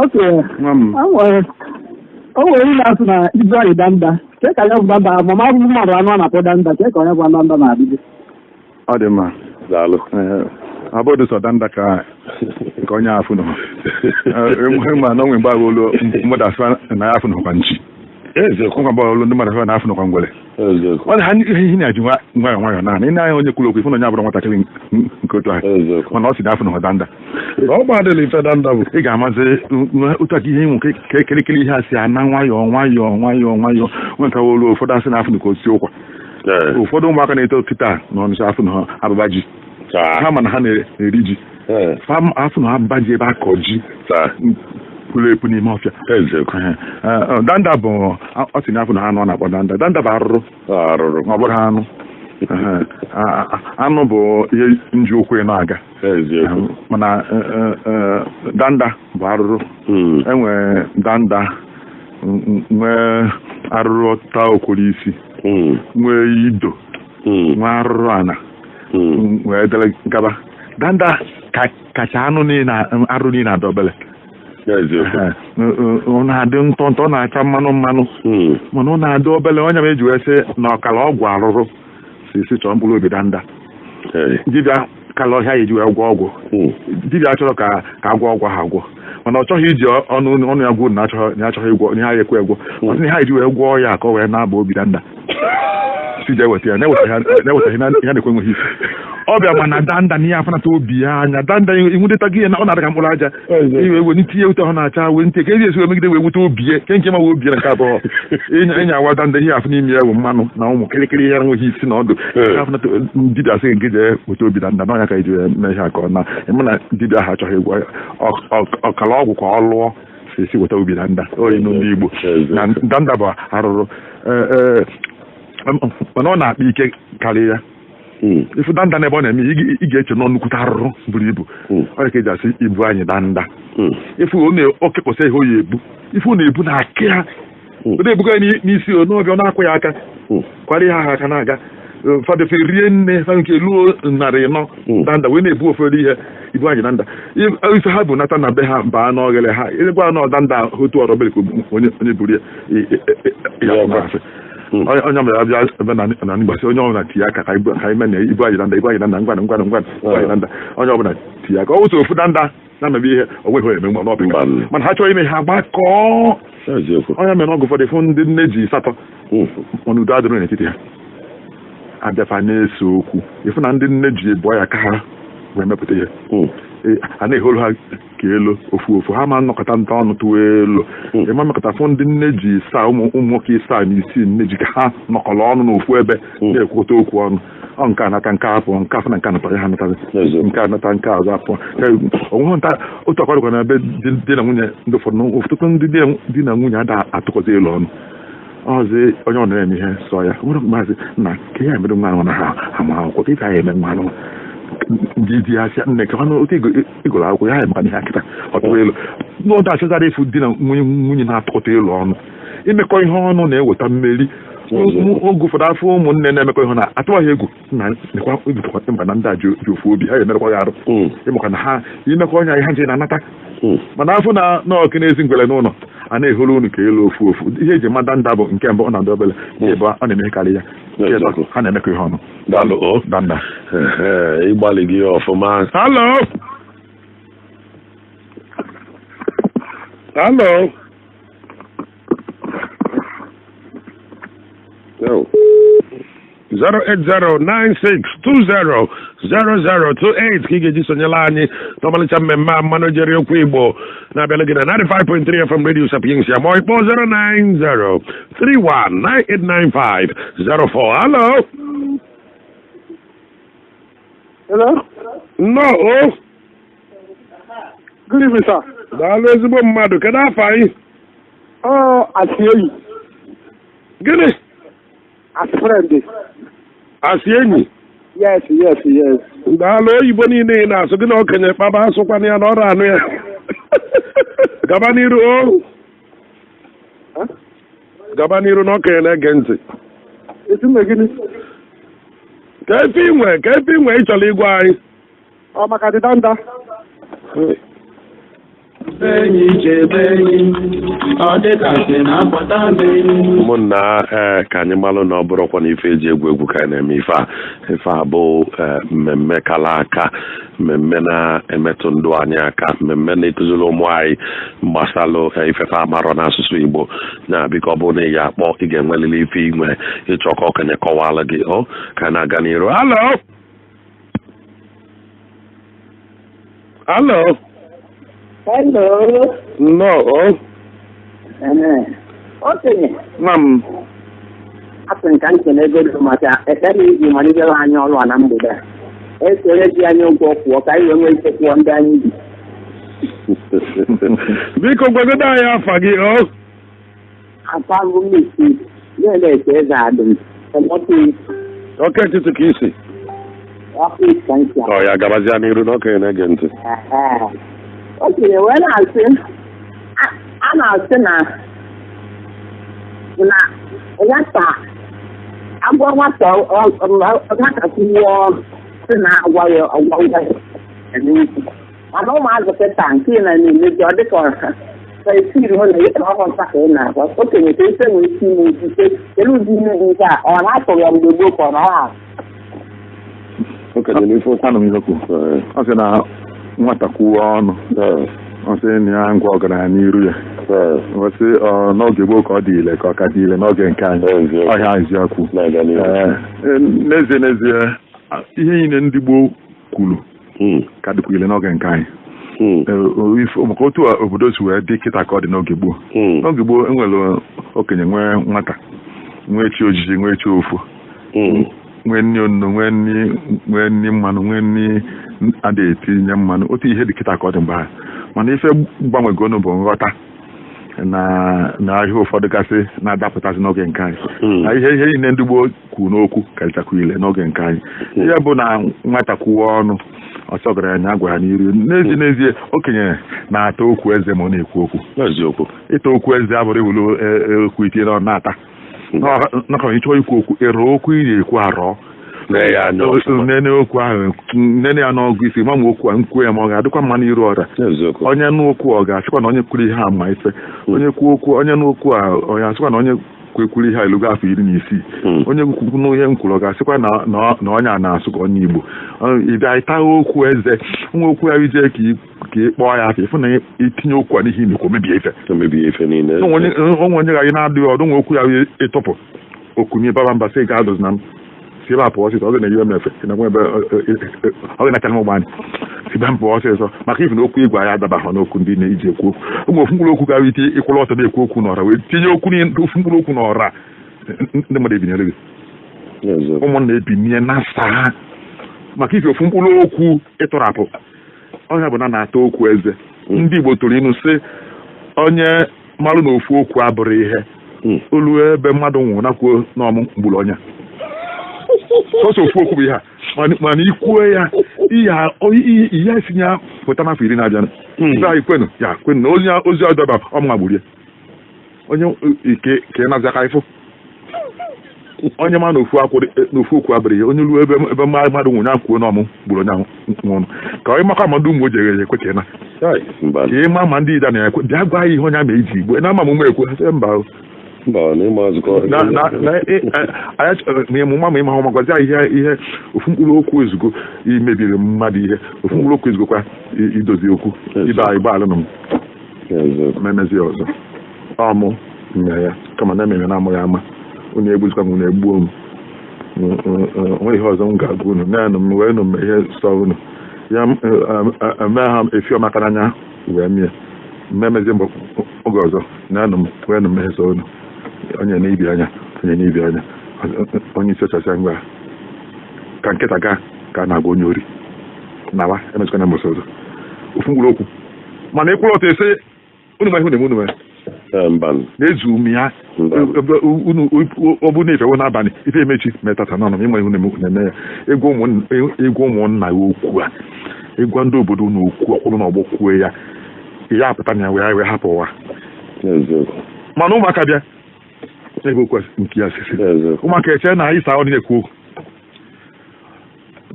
Okay. Nwa m. O nwere onye na-asị na ibu anyị danda. Ke ka ya bụ danda, mama abụghị mmadụ anụ a na-akpọ danda, ke ka onye bụ danda na-adịdị. Ọ dị mma. Daalụ. Abụdụ sọ danda ka nke onye afụ nọ. Ma na onwe mgbe ahụ olu mmadụ asị na ya afụ nọkwa nchi. Eziokwu. Ngwa mgbe olu ndị mmadụ asị na afụ nọkwa ngwere. Eziokwu. Ọ dị ha ihe na-eji nwayọọ nwayọọ naanị ị na-anya onye kwuru okwu, ịfụ na onye abụrụ nwatakịrị nke otu ahụ. Eziokwu. Mana ọ sị na afụ nọkwa danda. Na ọ gbadịla ife danda bụ. Ị ga-amazi otu aka ihe ịnwụ ka ekirikiri ihe a si ana nwayọọ nwayọọ nwayọọ nwayọọ nweta olu ụfọdụ asị na afụ nọkwa osisi ụkwa. Ụfọdụ ụmụaka na-eto kịta na ọnịcha afụ na abụba ji. Ha ma na ha na-eri ji. Afụ na abụba ji ebe akọ ji pụrụ epu n'ime ọfịa. Eziokwu. Danda bụ ọ sị na afụ na anụ ọ na-akpọ danda. Danda bụ arụrụ. Arụrụ. Ọ bụrụ anụ. Anụ bụ ihe nji ụkwụ na-aga. Eziokwu. Mana danda bụ arụrụ. Enwere danda, nwee arụrụ taa okworo isi, nwee ido, nwee arụrụ ana, nwee dere gaba. Danda kacha anụ niile, arụrụ niile adọbele. Ọ na-adị ntọ ntọ, ọ na-acha mmanụ mmanụ, mana ọ na-adị obele. Onye ma eji wee sị na ọkara ọgwụ arụrụ si chọọ mkpụrụ obi danda. Dibịa kala ọhịa eji wee gwọ ọgwụ. Dibịa chọrọ ka agwọ ọgwụ ahụ agwọ, mana ọ chọghị iji ọnụ ọnụ ya gwuo na achọghị ịgwọ ihe ha ekwe egwọ. Ọ sị na ha eji wee gwọọ ya ka ọ wee na-aba obi danda si jee weta ya, na-ewetaghị ihe na-ekwe nweghị isi. Ọ bịa mana danda na ihe afụnata obi ya anya danda inwudeta gị na ọ na-adị ka mkpụrụ aja iwe ewe ntinye ute ọ na-acha wee ntinye ka ezi esi wee megide wee wute obi ya ke nke ma wee obi ya na nke abụọ ịnya awa danda ihe afụ n'ime ya bụ mmanụ na ụmụ kịrịkịrị ihe enweghị isi na ọdụ. Afụnata dibịa sị nke jee weta obi danda n'ọnya ka eji wee mee ihe a ka ọ na ịma na dibịa ahụ achọghị ịgwọ ọkara ọgwụ ka ọ lụọ si weta obi danda oyi n'ụlọ Igbo na danda bụ arụrụ, mana ọ na-akpa ike karịa ya. Ifu danda n'ebe ọ na-eme ị ga-eche nọ nnukwute arụrụ buru ibu. Ọ ka eji asị ibu anyị danda. Ifu ọ na-okekpọsị ihe o ya ebu, ifu ọ na-ebu na-akị ya, ọ na-ebuga ya n'isi o n'ọbịa, ọ na-akwụ ya aka kwara ihe ahụ aka na-aga ụfọdụ rie nne fa nke luo 400 danda wee na-ebu ụfọdụ ihe ibu anyị danda. Ife ha bụ nata na be ha baa n'oghere ha ịgwa na danda otu ọrụ obere ka onye buru ya asị onye ọbụla abịa ebe na mgbasị onye ọbụla tinye aka ka ime na ibu anyị danda, ibu anyị danda, ngwanụ ngwanụ ngwanụ ibu anyị danda. Onye ọbụla tinye aka ọ wụsị ofu danda na-amebi ihe o nweghị eme nwa n'ọpịka, mana ha chọrọ ime ha gbakọọ. Onye mere ọgụ ụfọdụ fụ ndị nne ji 8 mana udo adịrị n'etiti ha abịafa na-ese okwu. Ịfụ na ndị nne ji bụọ ya ka ha wee mepụta ihe a na-eholu ha ka elu ofu ofu ha ma nnọkọta nta ọnụ tụwa elu ịma mmekọta. Fụ ndị nne ji saa ụmụ nwoke isaa na isii nne ji ka ha nọkọrọ ọnụ n'ofu ebe na-ekwukọta okwu ọnụ. Ọ nke anata nke apụọ nke afọ na nke anata ya ha anatazi nke anata nke azụ apụọ onweghị nta otu akwadokwa na ebe di na nwunye ndị ụfọdụ. Ọtụtụ ndị di na nwunye ada atụkọzi elu ọnụ ọzọ onye ọ na-eme ihe sọ ya nwere maazị na ka ya emere nwa ahụ na ha ama akwụkwọ ka ị ga eme nwa ahụ ndị di ya sịa nne ka ọnụ otu ịgụrụ akwụkwọ ya maka ihe akịta ọtụrụ elu n'ọdụ achọzara ịfụ di na nwunye na-atụkọta elu ọnụ. Imekọ ihe ọnụ na-eweta mmeri. Oge ụfọdụ afọ ụmụnne na-emekọ ihe na atụwaghị egwu na maka na ndị a ji ofu obi ha emerekwa ya arụ ịmaka na ha imekọ ọnya ihe nje na-anata. Mana afọ na n'ọkụ na-ezi ngwere n'ụlọ a na-eholu unu ka elu ofu ofu. Ihe eji ma danda bụ nke mbụ ọ na-adị obere, nke bụ ọ na-emekarị ya, nke ha na-emekọ ihe ọnụ. Danda ịgbalị gị ọfụma. Halo. Halo. No. 08096200028 ka ị ga-eji sonyela anyị n'ọmalịcha mmemme a mmanụ jere okwu Igbo na-abịala gị na 95.3 FM Radio Sapientia ma ọ kpọọ 09031989504. Halo. Hello. Nnọọ o. Good evening, sir. Daalụ ezigbo mmadụ. Kedu afọ anyị? Ọ asị enyi. Gịnị? Asị friend. Asị enyi? Yes, yes, yes. Daalụ oyibo niile ị na-asụ gị na okenye kpaba asụkwana ya na ọrụ anụ ya. Gaba n'iru o. Gaba n'iru na okenye na-ege ntị. Esi mme gịnị? Ka efe inwe ka efe inwe ị chọrọ ịgwa anyị. Ọ maka dị danda. Enyi chebe enyi, ọ dịka sị na-apụta m enyi. Ụmụnna, ee, ka anyị malụ na ọ bụrụkwa na ife eji egwu egwu ka anyị na-eme ife a. Ife a bụ mmemme kala aka, mmemme na-emetụ ndụ anyị aka, mmemme na-ekụziri ụmụ anyị gbasalụ ifefe amarọ n'asụsụ Igbo. Na biko, ọ bụrụ na ị ga-akpọ, ị ga-enwelili ife inwe ịchọ ka okenye kọwalụ gị. Ọ ka na-aga n'iru. Hello, hello. Hello. Nnọọ o. Okenye, Nwa m. asị m ka m kene ego dị maka ekpere iji malitere anyị ọrụ a na mgbede a. Esere ji anyị ụgwọ kwụọ ka anyị wee nwee ike kwụọ ndị anyị ji. Biko gwagodo anyị afa gị o. Afa mbụ mmisi na-ele eke eze adịm. Ọkụ Ọka etiti ka isi. Ọkụ ka ntị a. Ọ ya gabazia n'iru na okenye na-ege ntị. Okenye wee na-asị, a na-asị na nwata agwa nwata nwata kwuo ọnụ sị na agwa ya ọgwa ya n'ukwu, mana ụmụazị kịta nke ị na-emezi, ọ dịka ọha esiri hụ na ihe na ọhụ nta ka ị na-agwa okenye ka ife nwere ike ime ojite kedu ụdị ime nke a ọ na-atụrụ ya mgbe gboo ka ọ na ọ Okenye n'ife okwu. Anụ m ihe okwu. Ọ sị na nwata kwuo ọnụ, ọ sị na ya ngwa ọgaranya n'iru ya. Ọ sị ọ n'oge gboo ka ọ dị ile ka ọ ka dị ile n'oge nke anyị. Eziokwu. Ọhịa eziokwu. Na-aga n'ihu. Ee, n'ezie n'ezie, ihe niile ndị gboo kwuru ka dịkwa ile n'oge nke anyị. Ee, maka otu a obodo si wee dị kịta ka ọ dị n'oge gboo. N'oge gboo enwere okenye, nwee nwata, nwee chi ojiji, nwee chi ofu, nwee nni onunu, nwee nni mmanụ, nwee nni adịghị etinye mmanụ. Otu ihe dị kịta ka ọ dị mgbe ahụ, mana ife gbanwegonu bụ nghọta na ihe ụfọdụ gasị na-adapụtasị n'oge nke anyị, na ihe niile ndị gboo kwuru n'okwu karịchakwa ile n'oge nke anyị. Ihe bụ na nwata kwuwe ọnụ ọsọ ọgaranya agwa ya n'iru. N'ezie n'ezie, okenye na-ata okwu eze ma ọ na-ekwu okwu. Eziokwu. Ịta okwu eze abụrụ iwulu okwu itinye n'ọnụ na-ata nakọ. Ịchọ ikwu okwu, ịrọ okwu ị na-ekwu arọ. Nee ya anya ọfụma. Nene okwu ahụ, nene ya n'ọgụ isi ma okwu a nkwuo ya ma ọ ga-adịkwa mma n'iru ọra. Eziokwu. Onye nụ okwu ọ ga-asịkwa na onye kwuru ihe a ma ife. Onye kwuo okwu, onye nụ okwu a, ọ ga-asịkwa na onye kwekwuru ihe a elugo afọ 16. Onye kwukwu nụ ihe m kwuru, ọ ga-asịkwa na onye a na-asụ ka onye Igbo. Ị bịa ịta okwu eze nwa okwu ya ije ka ị kpọọ ya afọ, ịfụ na itinye okwu a n'ihe ị na-ekwu mebie ife. Emebie ife niile. Onwe onye ga-anyị na-adịghị ọdụ nwe okwu ya ịtụpụ okunye baba mba sị ga adụzi na m si ebe a pụọ ọsịsọ, ọ ga na-eyiwe m efe si na nwa ebe ọ ga na-achara m ụgbọ anyị si be m pụọ ọsịsọ, maka ife na okwu igwe anyị adabaghị n'okwu ndị na-eji ekwu okwu. Ụmụ ofu mkpụrụ okwu gara ite ịkwụrụ ọtọ na-ekwu okwu n'ọra wee tinye okwu ofu mkpụrụ okwu n'ọra, ndị mmadụ ebinyere gị. Eziokwu. Ụmụnna ebinye na saa maka ife ofu mkpụrụ okwu ịtọrapụ ọnya bụ na na-ata okwu eze. Ndị Igbo tụrụ inu sị onye marụ na ofu okwu abụrụ ihe olu ebe mmadụ nwụrụ nakwuo n'ọmụ mgburu ọnya sọsọ ofu okwu bụ ihe a. Mana ikwuo ya ihe esi ya pụta n'afọ 10 na-abịa. Ndị anyị kwenu ya kwenu na ozi ozi ọdọba ọmụnwa gburu ya onye ike ka ị nazi aka ịfụ onye ma na ofu na ofu okwu abụrụ ihe onye ruo ebe mmadụ nwụrụ ya kwuo n'ọmụ gburu onye ahụ nwụrụ ka onye makwa ma ndị ụmụ oji ekwe ka ị na Ai, mba. Ka ị ma ma ndị ida na-ekwe bịa gwa ya ihe onye ama eji igbo na ama m ụmụ ekwe ha sị mba o. Mba, na ịma nzukọ. Na na na anyị ma ịmụ ma ịma ma gwazi anyị ihe ofu mkpụrụ okwu ezugo imebiri mmadụ ihe, ofu mkpụrụ okwu ezugokwa idozi okwu ibe anyị gbaalụ m. Eziokwu. Ma emezi ya ọzọ ọmụ nya ya kama na ememe na amụghị ama unu egbuzikwa m, unu egbuo m. Onwe ihe ọzọ m ga-agwa unu naanụ m wee nụ m ihe sọ unu ya eme ha efi ọmaka n'anya wee mie mmemezi mbọ oge ọzọ naanụ m wee nụ m ihe sọ unu onye na-ibi anya, onye na-ibi anya, onye isi ọchasịa ngwa ka nkịta gaa ka a na-agwa onye ori nawa emezikwana mbọsị ọzọ ofu mkpụrụ okwu mana ịkwụrụ ọtọ ese unu ma ihe unu eme unu mere. Ee, mba. Na-ezu ume ya. Mba. Unu ọ bụ na ifewo n'abalị ife emechi metata n'ọnụ ịma ihe unu na-eme ya ịgwa ụmụnna ya okwu a, ịgwa ndị obodo unu okwu ọkwụrụ na ọgbọ kwuo ya ya apụta na ya wee hapụ ụwa. Eziokwu. Mana ụmụaka bịa ebe okwu nke ya sisi. Eziokwu. Ụmụaka eche na ịsa ọ na-ekwu okwu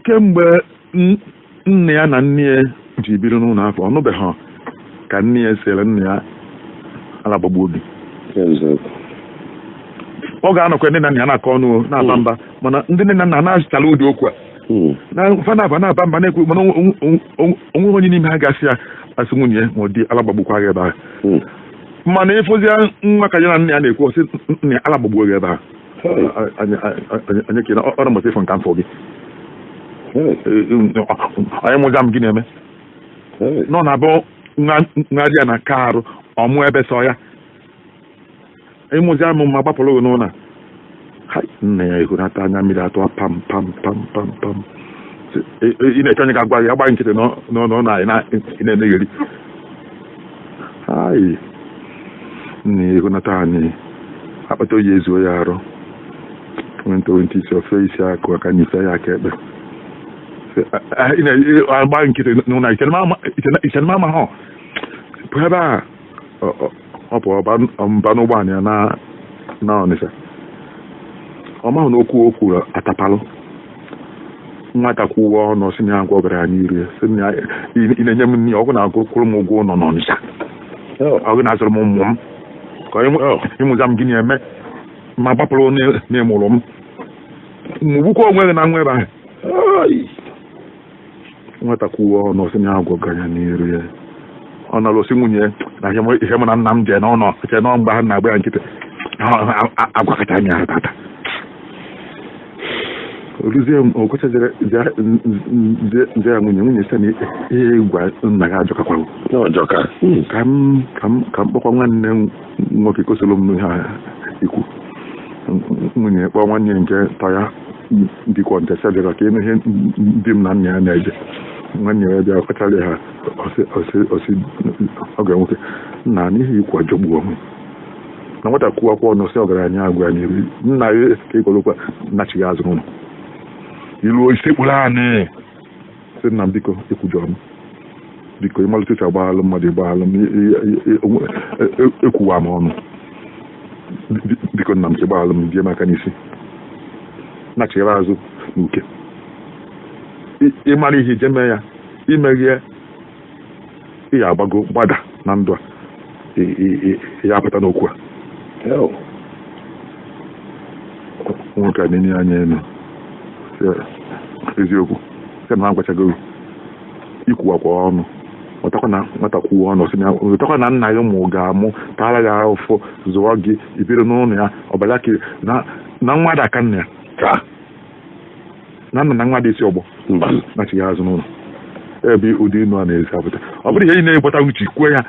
kemgbe nne ya na nne ya ji biri n'ụlọ afọ ọ nụbeghị Ka nne ya sere nna ya ala gbagbuo gị. Eziokwu. Ọ ga-anọkwa nne na nna ya na-akọ ọnụ o, na-aba mba, mana ndị nne na nna na-azụtala ụdị okwu a na fa na-aba na-aba mba na-ekwu, mana onweghị onye n'ime ha gasị ya asị nwunye ya ma ọ dị ala gbagbukwa gị ebe ahụ. Mana ịfụzia nwa ka ya na nna ya na-ekwu, ọsị nna ya ala gbagbuo gị ebe ahụ. Anyị kene ọrụ mbọsị ịfụ nka mfọ gị. Anyị mụza m gị na-eme nọ na-abụ nwa di ya na ka arụ ọmụ ebe sọ ya ịmụzi m ma gbapụrụ gị n'ụlọ. Hai, nna ya ehunata anya mmiri atụọ pam pam pam pam pam. Sị, ị na-eche onye ga-agwa gị agba nkịtị n'ụlọ anyị na ị na-emegheri. Hai, nna ya ehunata anyị akpata oyi ezuo ya arụ nwentị isi ofe isi akụ aka nyife ya aka ekpe. Sị, ị na-agba nkịtị n'ụlọ ichere m ama ha pụọ ebe a. Ọ pụọ mba n'ụgbọala ya na Ọnịsha. Ọ mahụ na okwu o kwuru atapalụ nwata kwuwe ọnụ sị na ya gwọbara anyị iri, sị na ya ị na-enye m nri, ọgụ na-agụ kwụrụ m ụgwọ ụlọ n'Ọnịsha, ọgụ na-azụrụ m ụmụ m ka ịmụza m gịnị eme ma gbapụrụ n'ịmụrụ m mụgbukwa onwe gị na nwa ebe ahụ. Nwata kwuwe ọnụ sị na ya gwọgara ya n'iru ya. Ọ nọrọ osi nwunye na ihe mụ na nna m jee n'ụlọ jee nọ mgbe ha na-agba ya nkịtị agwakọta anyị ahụ tata oluzie m o kwechaziri nze ya nwunye sị na ihe gwa nna ya ajọkakwago. Ọjọka. Ka m ka m ka m kpọkwa nwanne m nwoke kosoro m ihe a ikwu nwunye kpọọ nwanne nke tọ ya bikwa nte sị bịara ka ịnụ ihe di m na nna ya na-eje. Nwanne ya bịa kọchara ha ọsị ọsị ọsị ọga nwoke nna n'ihi ikwu ajọgbuo onwe na nwata kwuo akwụkwọ ọnụ sị ọgaranya agwa ya n'iru nna ya ka ịkwalụkwa nnachighị azụ n'ụlọ iruo isi kpụrụ anị sị nna m biko ekwujọrọ m biko ịmalite uche agbaghalụ mmadụ ịgbaghalụ m ekwuwa m ọnụ biko nna m ka ịgbaghalụ m bie m aka n'isi nachighara azụ n'uke ịmara ihe ije mee ya imeghe ị ya agbago gbada na ndụ a ya apụta n'okwu a. Nwoke a na-enye anya elu sị, eziokwu sị na agwachago ikwuwakwa ọnụ wetakwa na nwata kwuo ọnụ sị na wetakwa na nna ya ụmụ ga-amụ tara ya ụfụ zụọ gị ibiri n'ụlọ ya ọbara ka na nwa dị aka nna ya Ka. na nna na nwa dị isi ọgbọ Mba. nachighị azụ n'ụlọ ebe ụdị inu a na-esi apụta. Ọ bụrụ ihe ị na-ekweta uche kwuo ya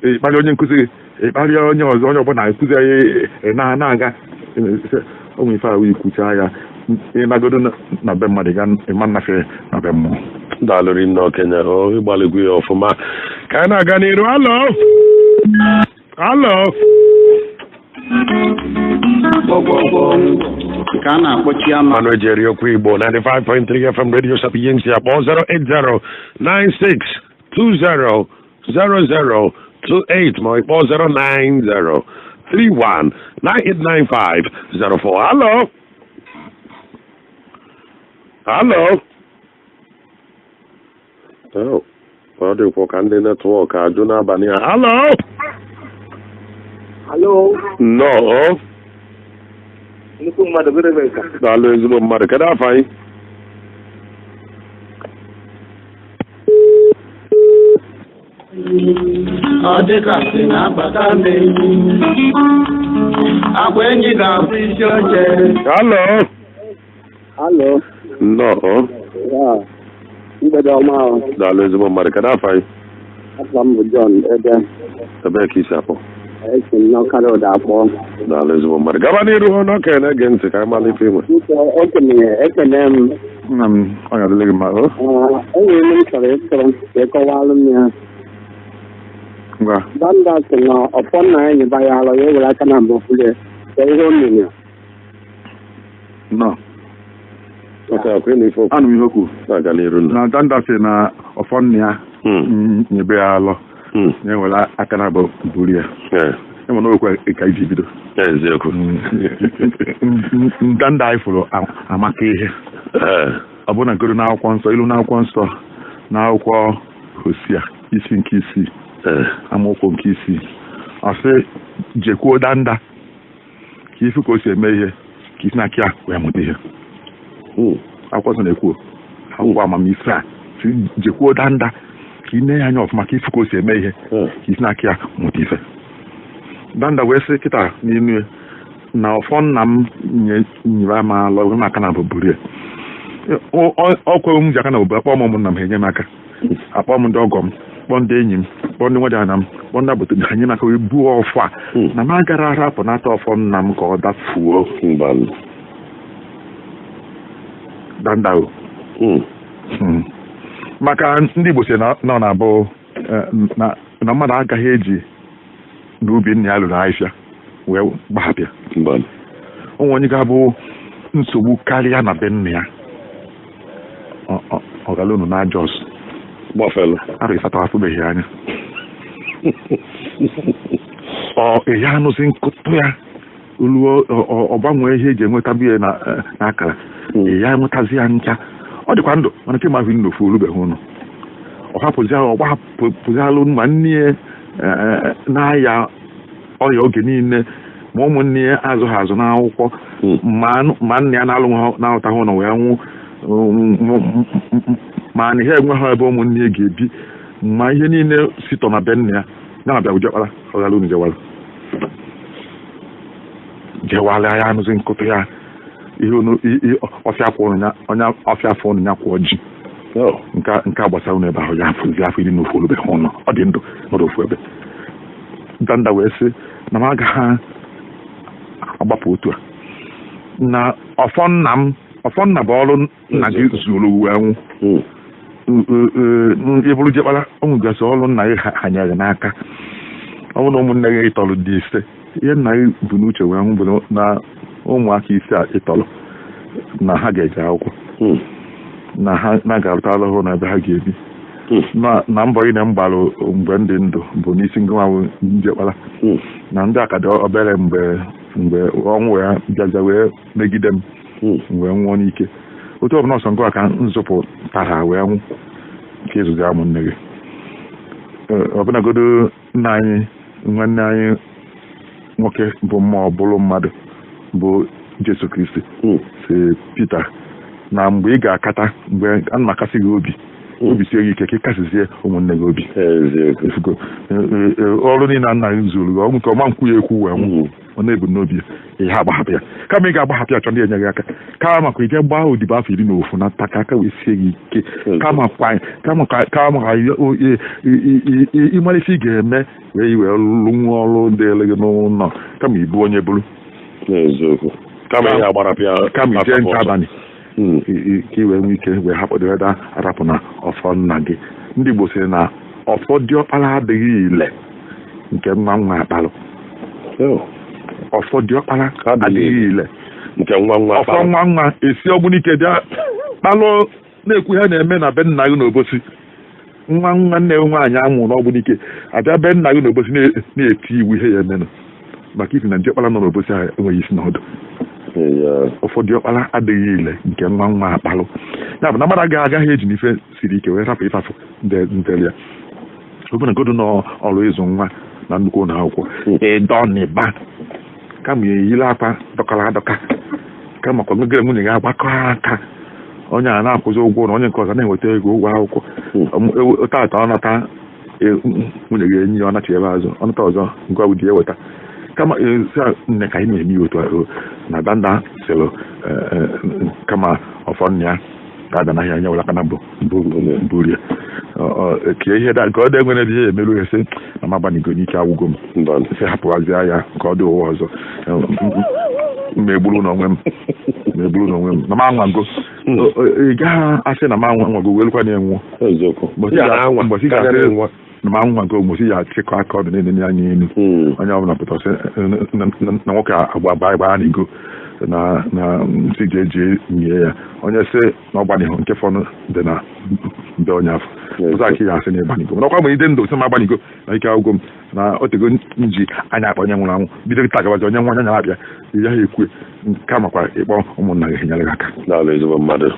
ịkparịa onye nkụzi gị ịkparịa onye ọzọ onye ọbụla nkụzi ya na-aga o nwere ife ahụ ikwucha ya ịnagodo na be mmadụ ga ịma nnafe na be mmụọ. Daalụ rinne okenye o ịgbalịgwu ya ọfụma ka anyị na-aga n'iru. Alo, alo. Gbọgbọgbọ ka a na-akpọ chiama. Mmanụ eji eri okwu Igbo 95.3 FM Radio Sapientia kpọọ 08096200028 ma ọ kpọọ 09031989504. Alo, alo. Oh, ọ dịkwa ka ndị netwọk ajụ n'abalị a. Alo. Alo. Nnọọ. Nnukwu mmadụ, good evening, sir. Daalụ ezigbo mmadụ. Kedu afọ anyị? Ọ dịka sị na-abata m enyi agwa enyi ga-abụ isi oche. Alo. Alo. Nnọọ. Ya. Mgbede ọma o. Daalụ ezigbo mmadụ. Kedu afọ anyị? Afọ m bụ John Ebe. Ebee ka isi akpọ? Esi m n'Ọkara ụda akpọ. Daalụ ezigbo mmadụ. Gaba n'iru hụ na okenye na-ege ntị ka anyị mara ife inwe. Biko, okenye ekene m. Nna m ọ ga-adịrị gị mma o. Enwere m chọrọ ịtụrụ ka ị kọwalụ m ya. Ngwa. Danda sị na ọfọ nna ya nyeba ya alọ ya ewere aka na mbụ bulie ka ihe o mere. Nnọọ. Oke akwa ịnụ ife okwu. Anụ m ihe okwu. Na-aga n'iru nna. Na danda sị na ọfọ nna ya nyebe ya alọ ya ewere aka na abụ buru ya. Ịma na okwu ka iji bido. Eziokwu. Ndanda anyị fụrụ amaka ihe. Ọ bụrụ na goro n'akwụkwọ nsọ ilu n'akwụkwọ nsọ n'akwụkwọ Hosea Isi nke 6, amaokwu nke 6, ọ sị jekwuo danda ka ifu ka o si eme ihe, ka isi n'aka ya wee mụta ihe. Akwụkwọ nsọ na-ekwu, akwụkwọ amamife a sị jekwuo danda ka ị nee ya anya ọfụma, ka ifu ka o si eme ihe, ka isi n'aka ya mụta ife. Danda wee sị kịta n'inu na ọfọ nna m nyere m alọ were m aka na bụburu ya. Ọ kweghị m ji aka na bụburu, akpọ m ụmụnna m, ha enye m aka, akpọ m ndị ọgọ m, kpọọ ndị enyi m, kpọọ ndị nwaanyị na m, kpọọ ndị agbata obi, ha nye m aka wee buo ọfọ a, na m agara arapụ nata ọfọ nna m ka ọ dafuo. Danda o. Maka ndị Igbo si na ọ na-abụ na mmadụ agaghị eji n'ubi nna ya lụrụ ahịhịa wee gbahapịa. Onwe onye ga-abụ nsogbu karịa na be nna ya, ọ gara unu na Jos arọ 8 afụbeghị anya, ọ ya anụzi nkụtụ ya ruo ọ gbanwee ihe eji enweta biya n'akara ya enwetazi ya ncha. Ọ dịkwa ndụ mana kemgbe ahụ n'ofu olubeghị ụnụ, ọ hapụzialụ ma nne ya na-aya ọrịa oge niile, ma ụmụnne ya azụ ha azụ n'akwụkwọ, ma nna ya na-alụtaghị ụlọ wee nwụ, ma na ihe enweghị ebe ụmụnne ya ga-ebi, ma ihe niile sitọ na be nna ya na-abịa ujekwara ọghara unu jewara jewara ya anụzi nkụtụ ya ihe ọfịa kwụ onye ọfịa afọ ụnụ ya kwụọ ji nke a gbasara unu ebe ahụ ya afụzi afọ 14 olubeghị ụnụ, ọ dị ndụ nọrọ ofu ebe. Danda wee sị na m agaghị agbapụ otu a na ọfọ nna m, ọfọ nna bụ ọrụ nna gị zuru wee nwụ. Ị bụrụ jekpara ọ nwegasị ọrụ nna gị hanyere n'aka. Ọ bụrụ na ụmụnne gị ịtọrọ dị 5, ihe nna gị bụ n'uche wee nwụ bụ na ụmụaka 5 a ịtọrọ na ha ga-eje akwụkwọ, na ha na-aga-arụta ọrụ na ebe ha ga-ebi, na mbọ ị na mgbarụ mgbe ndị ndụ bụ n'isi ngwa njekpara, na ndị a ka dị obere mgbe mgbe ọnwụ ya bịaza wee megide m wee nwụọ n'ike. Otu ọbụla ọsọ ngwa ka nzọpụtara wee nwụ ka ịzụzi ụmụnne gị. Ọbụnagodo nna anyị nwanne anyị nwoke bụ mmụọ bụrụ mmadụ bụ Jesu Kristi si Pita na mgbe ị ga-akata, mgbe a na-akasị gị obi, obi sie gị ike ka ị kasịzie ụmụnne gị obi. Ọrụ niile nna gị zuru gị ọnwụ nke ọma nkwụ ya ekwu wee nwụ, ọ na-ebu n'obi ihe agbahapụ ya. Kama ị ga-agbahapụ ya chọ ndị enye gị aka, kama kwa ije gbaa odibo afọ 11 na taka aka wee sie gị ike, kama ka ịmara ife ị ga-eme wee wee lụnwa ọrụ dịrị gị n'ụlọ, kama ibu onye bụrụ kama ije nche abalị ka i wee nwee ike wee hapụdịrịda arapụ na ọfọ nna gị. Ndị Igbo sịrị na ọfọ diọkpara adịghị ile nke nwa nwa akpalụ. Ọfọ diọkpara adịghị ile nke nwa nwa ọfọ nwa nwa esi ọgbunike bịa kpalụ na-ekwu ihe na-eme na be nna gị n'Obosi. Nwa nwa nne nwaanyị amụrụ n'Ọgbunike abịa be nna gị n'Obosi na-eti iwu ihe ya emenụ maka ifi na diọkpara nọ n'Obosi ahụ enweghị isi na ọdụ. Ụfọdụ diọkpara adịghị ile nke nwa nwa akpalụ. Ya bụ na mmadụ agaghị eji n'ife siri ike wee rapụ ịfafụ ndeli ya. Ọbụnagodu n'ọrụ ịzụ nwa na nnukwu ụlọ akwụkwọ ịdọnịba, kama eyiri akwa dọkara adọka, kama kwa gị nwunye gị agbakọ aka, onye a na-akwụzi ụgwọ ụlọ, onye nke ọzọ na-enweta ego ụgwọ akwụkwọ. Tata ọ nata nwunye gị enyi ya, ọ nachi ebe azụ, ọ nata ọzọ nke ọ bụ di eweta. Kama nne ka anyị na-eme ihe otu ahụ na danda sịrị kama ọfọ nna ya ga-ada n'ahịa anya were aka na bụ rie ka ihe ka ọ dị enwere ebe ihe emerụ ya sị na m agbanigo n'ike agwụgo m, sị hapụghazịa ya ka ọ dị ụwa ọzọ, ma egburu n'onwe m, ma egburu n'onwe m na m anwago. Ị gaghị asị na m anwago wee lụkwa na-enwụ mbọsị ga-asị na m anwago, mbọsị ya achịkọ aka ọdụ na-enene anya elu, onye ọbụla pụta sị na nwoke agba agba n'igo na nsị ji eji nye ya, onye sị na ọ gbanighụ nke fọnụ dị na mbe onye afọ ọzọ aka ya asị na ịgbanigo. Mana ọkwa mgbe ide ndụ sị m agbanigo na ike agwụgo m na otego nji anya akpa onye nwụrụ anwụ bido taa gabazi onye nwa anya na-abịa ya ha ekwe nke a makwa ịkpọ ụmụnna gị nyere gị aka. Daalụ ezigbo mmadụ.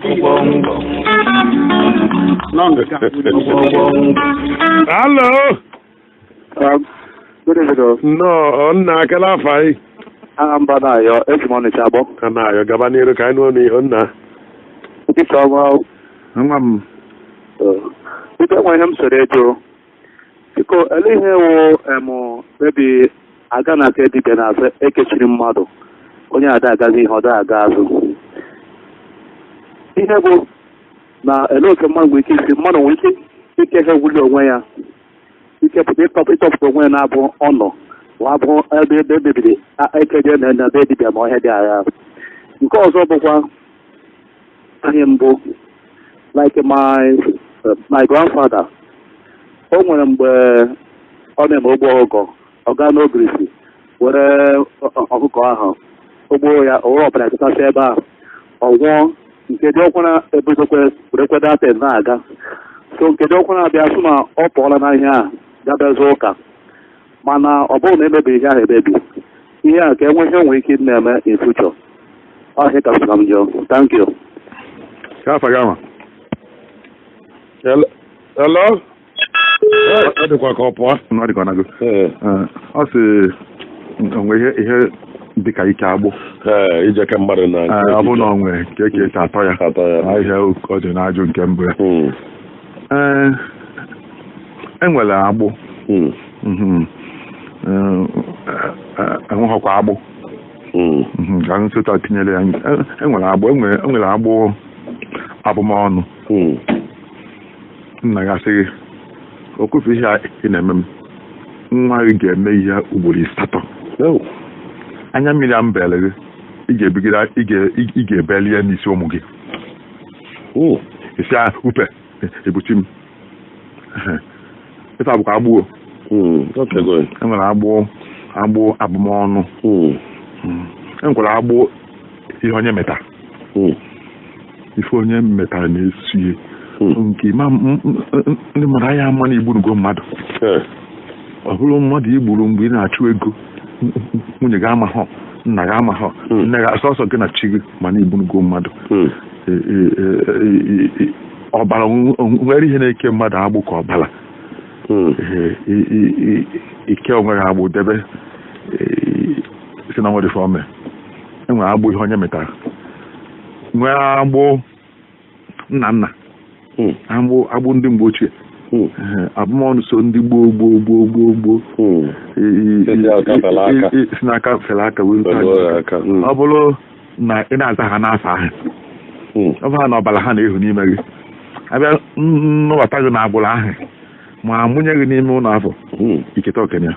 Nọ nke a bụ ọgbọgbọ. Alo. Good evening. Nnọọ, nna akala afọ anyị. Aha mba na-ayọ, eji m Ọnịcha agbọ. A na-ayọ gaba n'iru ka anyị nụọ n'ihu nna. Dịka ọnwa Nwa m. Biko, enwere ihe m soro ịjụ. Biko, ele ihe wụ em mebi aga na aka dibịa na-asị ekechiri mmadụ onye ada agazi ihe ọ da aga azụ. Ihe bụ na ele oke mmadụ nwere ike isi mmadụ nwere ike ike ihe wuli onwe ya ikepụta ịtọpụta onwe ya na-abụ ọnọ ma abụ ebe ebe emebiri ekeje na na be dibịa ma ọhịa dị agha. Nke ọzọ bụkwa anyị mbụ, like my grandfather, o nwere mgbe ọ na-eme ogbo ọkụkọ, ọ gaa n'ogirisi were ọkụkọ ahụ ogbo ya owere ọbara chụtasị ebe ahụ, ọ nwụọ. Nke dị ọkwara ebidokwe werekwe datin na-aga, so nke dị ọkwara abịa sị na ọ pụọla n'ahịa a gabịa zụọ ụka, mana ọ bụrụ na emebiri ihe ahụ emebi ihe a ka enwe ihe nwere ike na-eme in future ọhịa ka m jụọ. Thank you. Ka afa gị ama? Hello? Ọ dịkwa ka ọ pụọ. Ọ dịka ọ nago. Ee. Ọ sị onwe ihe ihe dịka ike agbụ. Ee, ijeke mmadụ na Ee, ọ bụrụ na ọ nwere ka eke esi atọ ya. Atọ ya. Ahịa ọ dị n'ajụ nke mbụ ya. Ee, enwere agbụ. Ee, enweghọkwa agbụ. Ka nsota tinyere ya. Enwere agbụ, enwere agbụ abụmọnụ. Nna ya asị gị okwufu ihe a ị na-eme m, nwa gị ga-eme ihe ugboro 8. No. Anya mmiri a mbele gị, ị ga-ebigide ị ga-ebeli ya n'isi ụmụ gị. Isi a upe ebuchi m. Ife a bụkwa agbụ o. Okay, go. Enwere agbụ agbụ abụmọnụ. Enwekwara agbụ ihe onye meta. Ife onye metara na-esu ihe. Nke ma ndị mmadụ anya ama na igburugo mmadụ. Ọ bụrụ mmadụ igburu mgbe ị na-achụ ego, nwunye gị amahọ, nna gị amahọ, nne gị, sọsọ gị na chi gị, mana igburugo mmadụ. Ọbara nwere ihe na-eke mmadụ agbụ ka ọbara. Ike onwe gị agbụ debe si na nwere ife ome. Enwere agbụ ihe onye metara, nwee agbụ nna nna, agbụ ndị mgbe ochie. Abụmọnụ so ndị gboo gboo gboo gboo gboo. Si n'aka fere aka wee rute anyị. Ọ bụrụ na ị na-aza ha n'afọ ahụ, ọ bụrụ na ọbara ha na-ehu n'ime gị, abịa nnụbata gị na agbụrụ ahụ ma mụnye gị n'ime ụlọ afọ iketa okenye ya.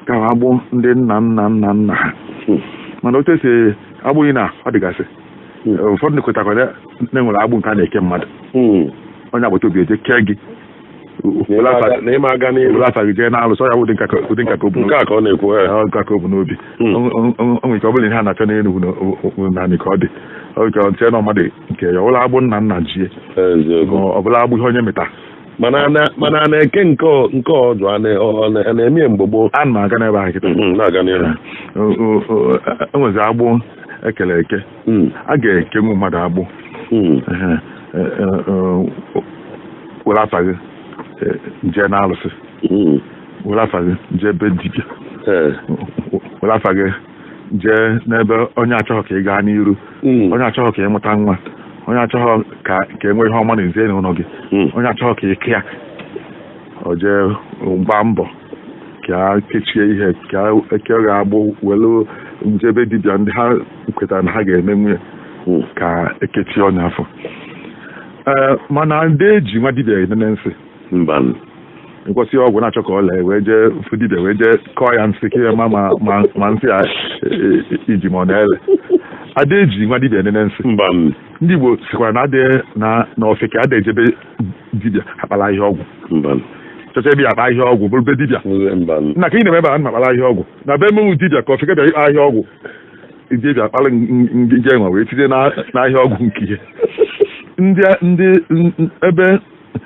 Ka agbụ ndị nna nna nna nna ha. Mana otu esi agbụghị na ọ dịgasị ụfọdụ kwetakwa na enwere agbụ nke a na-eke mmadụ. Onye agbata obi eje kee gị Na ịma aga n'ihu. were afa gị jee na-alụsọ ya ụdị nka ka o bu Nke a ka ọ na-ekwu. Nka ka o bu n'obi. O nwere ike ọ bụla ihe a na-achọ n'Enugwu naanị ka ọ dị ọ ka ọ chee na mmadụ nke ya ọbụla agbụ nna nna jie ọ bụla agbụ ihe onye meta. Mana a na-eke nke ọdụ a na-eme mgbe gboo. Ana m aga n'ebe ahụ kịta. Na-aga n'ihu. Enwezi agbụ ekele eke. A ga-ekenwu mmadụ agbụ. Were afa gị jee n'alụsị, were afa gị jee be dibịa, were afa gị jee n'ebe onye achọghọ ka ị gaa n'iru, onye achọghọ ka ị mụta nwa, onye achọghọ ka e nwee ihe ọma na ezinụlọ gị, onye achọghọ ka ị kịa o jee gbaa mbọ ka a kechie ihe ka eke ga-agbụ were jebe dibịa ndị ha kwetara na ha ga-eme nwunye ka ekechie onye afọ. Ee, mana ndị eji nwa dibịa enene nsị nkwụsị ọgwụ na-achọ ka ọ lee wee jee fụ dibịa wee jee kọọ ya nsị ka ya ma ma nsị a iji ma ọ na-ele. Ada eji nwa dibịa enene nsị. Ndị Igbo sikwara na adịghị na ofeke ada ejebe dibịa akpala ihe ọgwụ. Chọcha ebe ya akpa ahịa ọgwụ bụrụ be dibịa. Nna ka ị na-eme ebe a na akpala ahịa ọgwụ na be emewu dibịa ka ofeke bịa ịkpa ahịa ọgwụ dibịa akpala nje nwa wee tinye n'ahịa ọgwụ nke ihe. Ndị ebe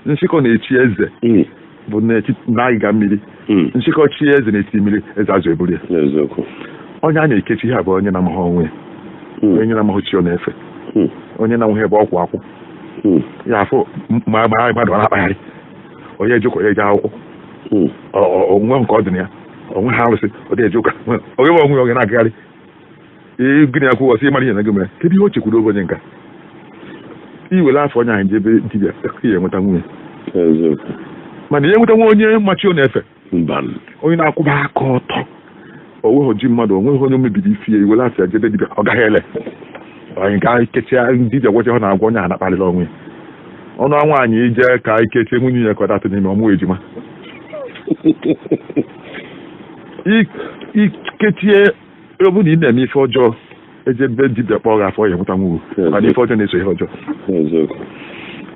nshịkọ na-echi eze bụ n'agịga mmiri. Nshịkọ chi eze na-eti mmiri eze azụ eburu ya. Onye a na-ekechi ihe a bụ onye na-amaghị onwe ya, onye na-amaghị chi ọ na-efe, onye na-amaghị ebe ọkwụ akwụ. Ya afụ ma mmadụ na-akpagharị onye eje ụka, onye eje akwụkwọ, onwe nke ọ dị na ya, onwe ha arụsị, ọ dị eje ụka, onye onwe onye na-agagharị. Gịnị ya kwuo ọsị ịmara ihe na gị mere? Kedu ihe o chekwuru onye nka iwere afọ onye ahụ jebe dibịa ihe enweta nwunye? Mana ihe nweta nwa onye machi ọ na-efe onye na-akwụba aka ọtọ, onweghị ji mmadụ, onweghị onye mebiri isi ya, iwere afọ ya jebe dibịa, ọ gaghị ele anyị ga ikechia dibịa gwọcha ọ na-agwọ onye ahụ na-akparịrị onwe ya. Ọnụ nwaanyị ije ka ikechie nwunye ya ka ọ datụ n'ime ọmụ ejima. Ikechie ọ bụrụ na ị na-eme ife ọjọọ, ejebe dibịa kpọọ gị afọ ya enweta nwunye, mana ife ọjọọ na-eso ihe ọjọọ.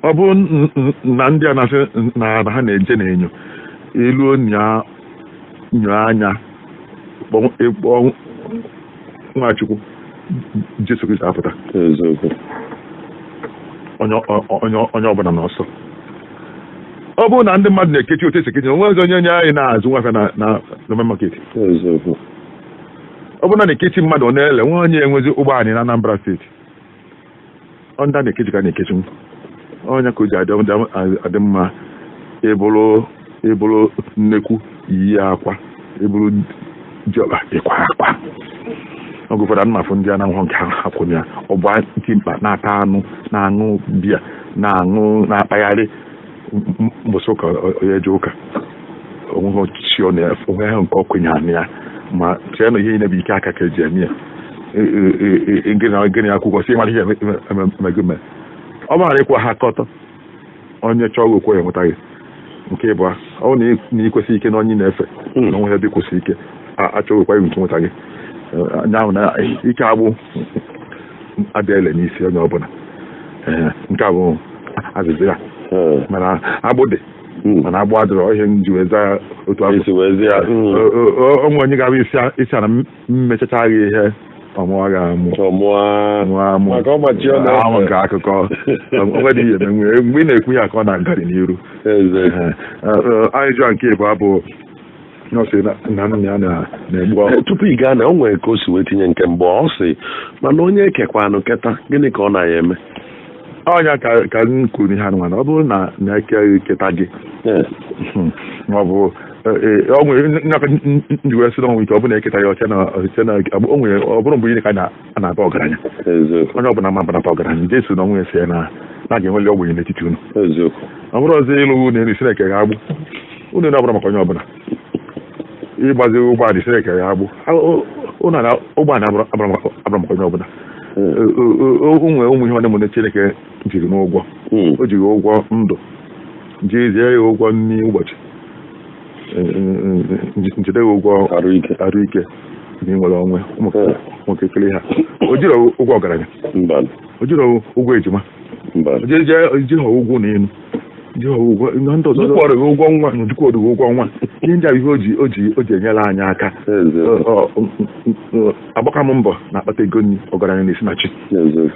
Ọ bụrụ na ndị a na-asị na ha na-eje na-enyo elu nyo anya kpọọ Nwachukwu Jesu Kristi apụta onye ọbụla n'ọsọ. Ọ bụrụ na ndị mmadụ na-ekechi otu esi ekechi, onwe ọzọ onye onye anyị na-azụ nwafe na na market. Ọ bụrụ na na-ekechi mmadụ ọ na-ele nwe onye enwezi ụgbọ anyị na Anambra steeti, ọ ndị a na-ekechi ka na-ekechi onye ka o ji adị mma ịbụrụ nnekwu yi akwa, ịbụrụ diọkpa ịkwa akwa. Oge ụfọdụ ana m afụ ndị a na-ahụ nke ha kwụnye ya ọgba dimkpa na-ata anụ, na-aṅụ biya, na-aṅụ, na-akpagharị mbọsị ụka onye eje ụka, onweghị chi ọ na-onwe ha nke ọ kwenyere ya, ma chee na ihe niile bụ ike aka ka eji eme ya. Gịnị akwụkwọ si ịmara ihe emego mere ọ bụrụ na ịkwụ ha aka ọtọ, onye chọọ gị okwu ya enweta gị. Nke ịbụa, ọ na ikwesị ike na onye na-efe na onwe ebe kwụsị ike achọghịkwa iwu nke nweta gị. Anya na ike agbụ adịele n'isi onye ọbụla. Nke a bụ azịza ya. Mana agbụ dị, mana agbụ adịrọ ihe m ji wee zaa otu afọ. Onwe onye ga-abụ isi ana mmechacha gị ihe ọmụọ ga-amụ amụ nke akụkọ onwe dị ihe mgbe ị na-ekwu ya ka ọ na-agarị n'iru. Anyị jụọ nke ịbụ abụ na nna ya na-egbu. Tupu ị gaa na o nwere ka o si wee tinye nke mbụ, ọ sị mana onye ekekwanụ keta gịnị ka ọ na-ya eme? Ọnya ka m kwuru ihe anụmanụ, ọ bụrụ na na-eke keta gị ma ọ bụ ọ nwere ndị wee sị na onwe ike ọ bụrụ na eketa ya ọcha na o nwere, ọ bụrụ mgbe niile ka a na-aba ọgaranya, onye ọbụla ma banata ọgaranya Jesu na onwe ya si ya na a ga-enweli ogbenye n'etiti unu. Ọ bụrụ ọzọ ịlụ unu elu Chineke ga-agbụ unu, na ọbụla maka onye ọbụla ịgbazi ụgbọala Chineke ga-agbụ unu, na ụgbọala abụrụ maka onye ọbụla. Onwe ụmụ ihe ọdị mụne Chineke jiri n'ụgwọ, o jiri ụgwọ ndụ jezie ya ụgwọ nri ụbọchị, njide ya ụgwọ arụ ike na ịnwere onwe ụmụ ha. O jiri ụgwọ ọgaranya, o jiri ụgwọ ejima, o jighị ụgwọ na elu, jighị ụgwọ ndị ọzọ, ụgwọ nwa, jikwọrọ ụgwọ nwa. Ihe ndị a ihe o ji enyere anyị aka. Agbaka m mbọ na-akpata ego nri, ọgaranya na-esi na chi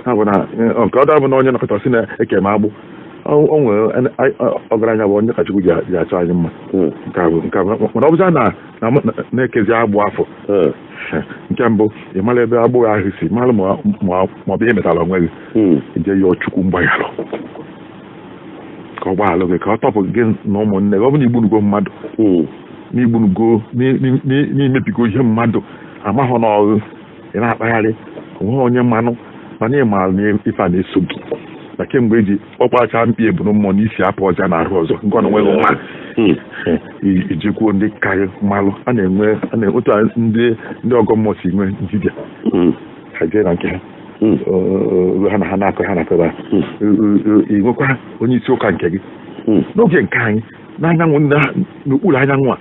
ha bụ na nke ọ bụ na onye nọkọta si na-eke m agbụ. O nwere ọgaranya bụ onye ka Chukwu ji achọ anyị mma. Nke a mana ọ bụza na na-ekezi agbụ afọ nke mbụ, ị mara ebe agbụghị ahụ si mara ma ọ bụ ihe metara onwe gị, ije yọọ Chukwu mgbaghalụ ka ọ gbaghalụ gị, ka ọ tọpụ gị na ụmụnne gị. Ọ bụ na igbunugo mmadụ, n'igbunugo, n'imebigo ihe mmadụ amahụ n'ọrụ ị na-akpagharị, onweghị onye mmanụ, mana ị maara na ife a na-eso gị na kemgbe eji ọkpacha mkpi eburu mmụọ n'isi apụ ọzọ na arụ ọzọ nke ọ na nweghị nwa ijekwuo ndị karị mmalụ a na-enwe otu ndị ọgọ mmụọ si nwee dibịa ha jee na nke ha ha na ha na-akọ ha na-akọba. Ị nwekwa onye isi ụka nke gị n'oge nke anyị n'anyanwụ n'okpuru anyanwụ a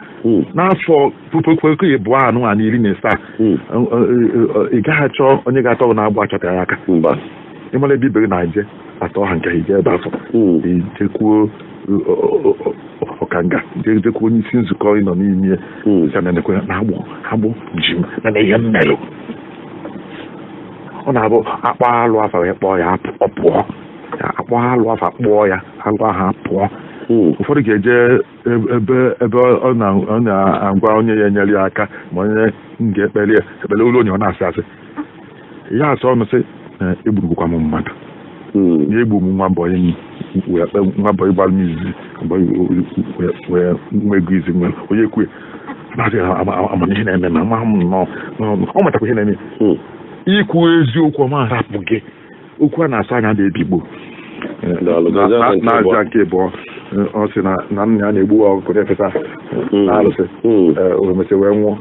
n'afọ 2017, ị gaghị achọ onye ga-atọ gị na-agbụ achọta ya aka. Ịmara ebe ibe gị na-eje atọ ha nke ije ebe afọ jekwuo ọkanga, jekwuo onye isi nzukọ ị nọ n'ime ya na agbụ agbụ ji m na ihe mmerụ. Ọ na-abụ akpọ alụ afa wee kpọọ ya ọ pụọ, akpọ alụ afa kpọọ ya alụ ahụ pụọ. Ụfọdụ ga-eje ebe ebe ọ na-agwa onye ya enyere ya aka ma onye ga-ekpere ya ekpere ụlọ onye ọ na-asị asị ya asị ọnụ sị egburugokwa m mmadụ. Na egbu m nwa mbọyị m wee kpe nwa mbọyị gbara m izizi mbọyị wee nwa ego izi nwere onye ekwe na-asị amamihe na-eme ma ama m nnọọ ọ matakwa ihe na-eme. Ikwu eziokwu ọma arapụ gị okwu a na-asa anya na-ebigbo. Na-aza nke abụọ, ọ sị na nna ya na-egbu ọkụkọ na-efesa na alụsị, o mesịa wee nwụọ.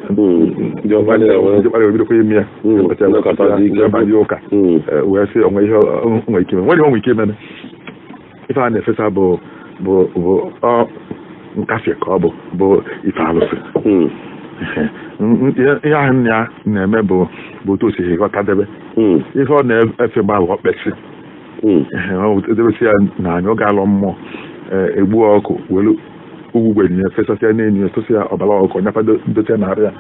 Ndị ọkpara ebidokwa ime ya banye ụka wee sị onwe ihe onwe ike nwere ihe onwe ike mere. Ife a na-efesa bụ bụ bụ ọ nkafie ka ọ bụ ife alụsị. Ihe ahụ nna ya na-eme bụ otu o si ghọtadebe ihe ọ na-efe mgbe ahụ ọkpesị edebesi ya na anya oge alọ mmụọ egbu ọkụ welu ugwugwe nye fesasịa n'enyu efesa ya ọbara ọkụ nyafado dote narị ya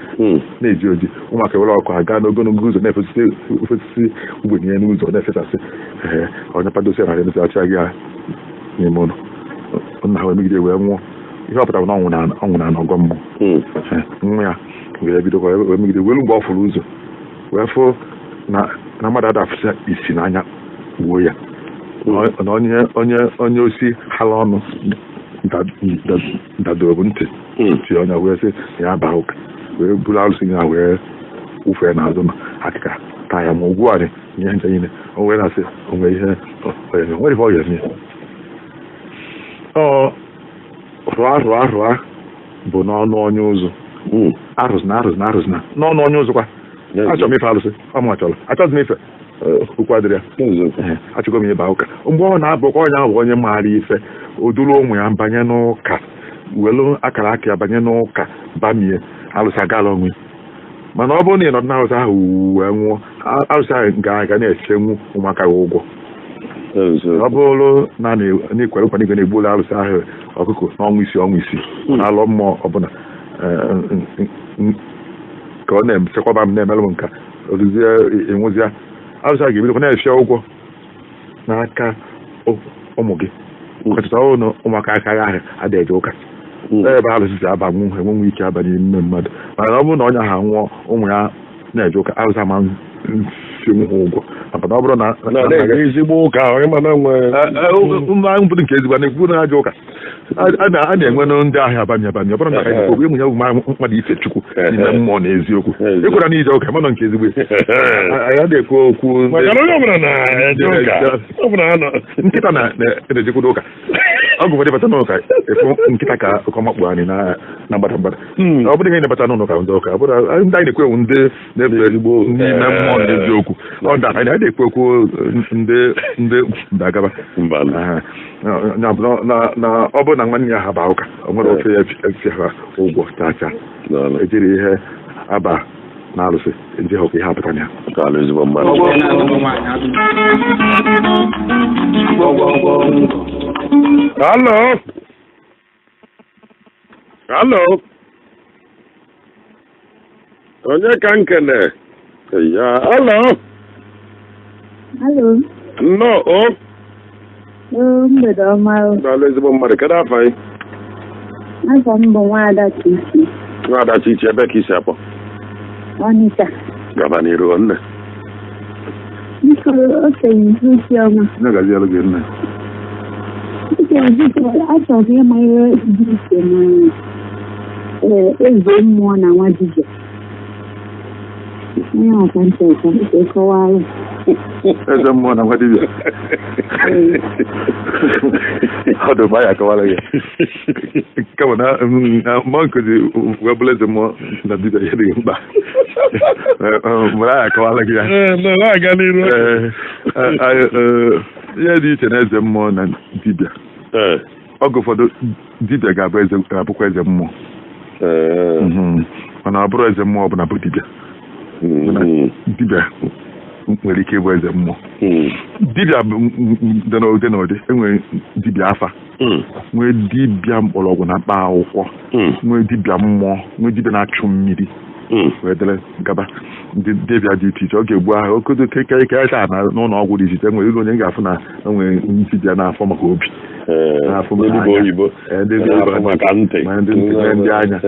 na-eji oji ụmụaka were ọkụ aga n'ogologo ụzọ na-efesasị ugwenye n'ụzọ na-efesasị ọnyapadosi narị emesasị gị ya n'ime ụlọ nna ha wee megide wee nwụọ. Ihe ọ pụtara na ọnwụ na ọgọ mmụọ nwa ya wee bidokwa wee megide welu mgbe ọ fụrụ ụzọ wee fụ na mmadụ adafụsịa isi n'anya gbuo ya na onye osi hala ọnụ dadoro ntị ntị onye wee sị ya baa ụka wee buru alụsị ya wee wụfee n'azụ ma akịka taa ya ma ugwu anyị ihe nche niile o wee na-asị onwe ihe nwere ihe ọ ga-eme ọ rụa bụ n'ọnụ onye ụzụ arụzina arụzina n'ọnụ onye ụzụ kwa achọrọ m ife alụsị ọ ma chọrọ achọghị m ife okwu adịrị ya achọgo m ịba ụka mgbe ọ na-abụkwa onye ahụ onye maara ife o duru ụmụ ya banye n'ụka welu akara aka ya banye n'ụka bamie alụsị agala onwe. Mana ọ bụrụ na ị nọdụ n'alụsị ahụ wee nwụọ alụsị ahụ ga-aga na-echenwu ụmụaka gị ụgwọ. Ọ bụrụ na na-ekwere nkwa n'igwe na-egbu ụlọ alụsị ahụ ọkụkọ n'ọnwa isii ọnwa isii na-alọ mmụọ ọbụla ka ọ na-echekwaba m na-emelụ m nka oduzie enwụzịa alụsị ahụ ga-ebidokwa na-eche ụgwọ n'aka ụmụ gị ọtụtụ ọrụ na ụmụaka aka ahụ adịghị eje ụka ebe alụsị si abanwu enwenwe ike aba n'ime mmadụ. Mana ọ bụrụ na onye ahụ nwụọ ụmụ ya na-eje ụka alụsị ama nsinwu ha ụgwọ maka na ọ bụrụ na ezigbo ụka mbụrụ nke ezigbo na-ekwu na ajọ ụka a na-enwe ndị ahịa abami abami ọ bụrụ na ekwu ịmụ ya bụ mmadụ ife Chukwu n'ime mmụọ na eziokwu ịkwara na ije ụka mana nke ezigbo ya na-ekwu okwu nkịta na-ejekwudo ụka ọgụ nwere bata n'ụka efu nkịta ka ọkọmakpu anyị na mgbada mgbada ọ bụrụ ihe na-ebata n'ụka ndị ụka ọ bụrụ ndị anyị na-ekwu ewu ndị na-efe ezigbo n'ime mmụọ na eziokwu ọ ndị anyị na-ekwu okwu ndị ndagaba na ọ bụrụ na nwanne ya ha baa ụka o nwere ofe ya esi ha ụgwọ chaa chaa ejiri ihe aba na alụsị ndị ha ihe apụta na ya. Hello. Hello. Onye ka nkene? Ya, hello. Hello. Nnọọ o. Mgbede ọma o. Daalụ ezigbo mmadụ, kedu afọ anyị? Afọ m bụ Nwaada Chichi. Nwaada Chichi, ebe ka isi akpọ? Ọnịcha. Gaba n'iru nne. Biko, okenye nzuzi ọma. Nne gazielu gị nne. Okenye biko, achọrọ m ịma ihe dị iche na eze mmụọ na nwa dibịa. Onye ọka ntị ọka kọwara. Eze mmụọ na nwa dibịa. Ọ dị mma ya akọwara gị. Kama na mmụọ nkụzi wee bụrụ eze mmụọ na dibịa ihe dịghị mkpa. Mgbe anyị akọwara gị ya. Ihe dị iche na eze mmụọ na dibịa. Oge ụfọdụ dibịa ga-abụkwa eze mmụọ. Mana ọ bụrụ eze mmụọ ọbụla bụ dibịa. Dibịa nwere ike ịbụ eze mmụọ. Dibịa dị n'ụdị n'ụdị, enwere dibịa afa, nwee dibịa mkpọrọgwụ na mkpa akwụkwọ, nwee dibịa mmụọ, nwee dibịa na-achụ mmiri, wee dere gaba. Ndị dibịa dị iche iche ọ ga-egbu ahụ okodo kekerịta na n'ụlọ ọgwụ dị iche iche nwere ilu onye ga-afụ na enwere dibịa na-afọ maka obi, na-afụ maka ntị, nwee ndị anya,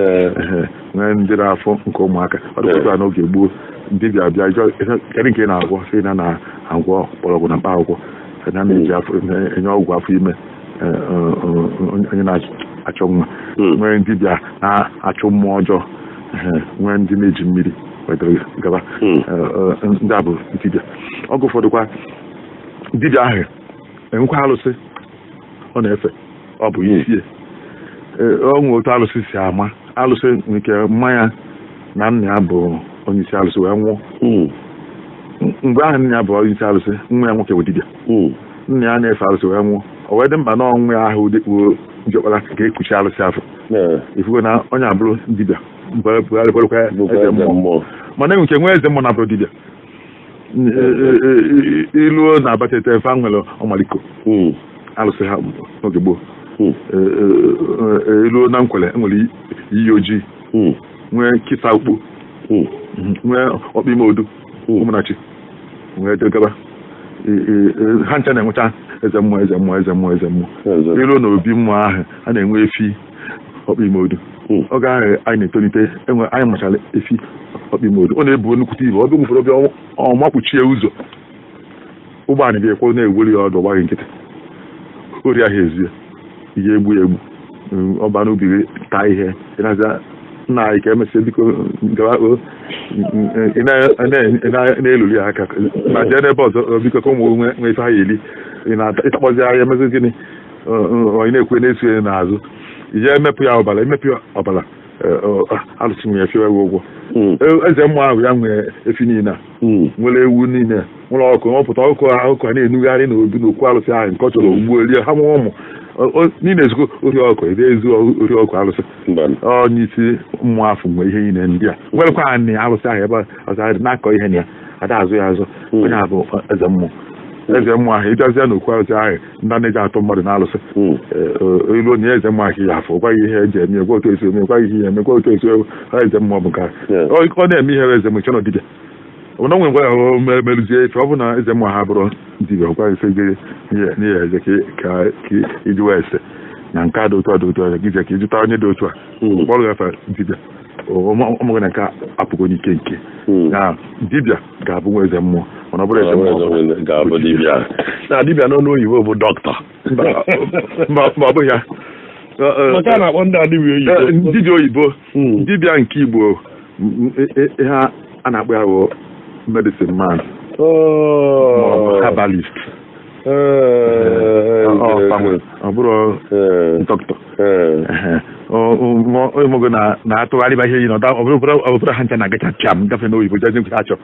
nwee ndị na-afụ nke ụmụaka. Ọ dịkwa n'oge gboo dibịa bịa kedu nke na-agwọ sị na na-agwọ mkpọrọgwụ na mkpa akwụkwọ Na na-eji afọ enye ọgwụ afọ ime, onye na-achọ nwa. Nwee ndị dibịa na-achụ mmụọ ọjọọ, nwee ndị na-eji mmiri wetara gaba. Ndị a bụ dibịa. Oge ụfọdụ kwa, dibịa ahụ enwekwa alụsị ọ na-efe, ọ bụ isi o nwee otu alụsị si ama alụsị nke mmanya na nna ya bụ onye isi alụsị wee nwụọ. Mgbe ahụ nna ya bụ onye isi alụsị, nwa ya nwoke bụ dibịa. Nna ya na-efe alụsị wee nwụọ, o wee dị mkpa na ọnwụ ya ahụ dịkpuo diọkpara ga-ekuchi alụsị afọ. Ifugo na onye abụrụ dibịa bụgharịkwa eze mmụọ. Mana enwe nke nwee eze mmụọ na-abụrụ dibịa. Iluo na Abatete, efe nwere ọmaliko alụsị ha n'oge gboo. Iluo na Nkwele, enwere iyi ojii, nwee kịta ukpo, nwee ọkpa ime odu ụmụnachi, nwee degaba. Ha ncha na-enwecha eze mmụọ, eze mmụọ, eze mmụọ, eze mmụọ. Iluo na obi mmụọ ahụ, a na-enwe efi ọkpa ime odu. Oge ahụ anyị na-etolite, enwe anyị machara efi ọkpa ime odu. Ọ na-ebu nnukwute ibu. Ọbịa ụfọdụ ọbịa ọmakpuchie ụzọ, ụgbọala ga-ekwe na-eweli ya ọdụ, gbaghị nkịtị, ori ahụ ezu ya ihe egbu ya egbu ọba n'ubi gị taa ihe. Ị nna anyị ka emesịa, biko gawa o ị na-eluli ya aka ma jee n'ebe ọzọ, biko, ka ụmụ nwee ife ha ya eli. Ị na-ịtakpọzi ahịa, emezi gịnị? Ị na-ekwe na-eso ya n'azụ ije emepụ ya ọbara, emepụ ya ọbara. Alụsị nwere efi ewu ụgwọ. Eze mmụọ ahụ ya nwee efi niile a, nwere ewu niile, nwere ọkụ ọpụta ọkụ ọkụ a na-enugharị n'obi n'okwu alụsị ahụ nke ọ chọrọ ugbu erie ha nwe ụmụ niile ezukọ ori ọkụ ede ezu ori ọkụ alụsị. Onye isi mmụọ afọ nwee ihe niile ndị a, nwerekwa anị alụsị ahụ ebe ọzọ ahụ na-akọ ihe na ya ada azụ ya azụ. Onye a bụ eze mmụọ. Eze mmụọ ahụ, ịbịazịa n'okwu alụsị ahụ, ndị na-eji atụ mmadụ na alụsị ilu, onye eze mmụọ ahụ ya afọ gwaghị ihe eji eme, gwa otu esi eme, gwaghị ihe eme, gwa otu esi. Eze mmụọ bụ nke ọ na-eme ihe. Eze mmụọ chọrọ dibịa ọ na nwe merụzie ife. Ọ bụ na eze mmụọ ha bụrụ dibịa, ọ gwaghị sị gị n'ihe eze ka iji wee ese na nke a dị otu a dị otu a, gị je ka ịjụta onye dị otu a kpọrọ gafe dibịa ụmụ gị na nke apụgo n'ike nke ya. Dibịa ga-abụ nwa eze mmụọ, mana ọ bụrụ eze mmụọ ga-abụ dibịa. Na dibịa n'ọnụ oyibo bụ dọkịta. Mba, ọ bụghị ya. Maka na-akpọ ndị a dibịa oyibo. Dibịa oyibo. Dibịa nke Igbo, ihe a na-akpọ ya bụ medicine man maọbụ herbalist. Ọ bụrụ dọkịta ụmụgo na-atụgharịba ihe yi na ọ bụrụ ha ncha na-agacha pịam gafe n'oyibo jezi nkwe achọ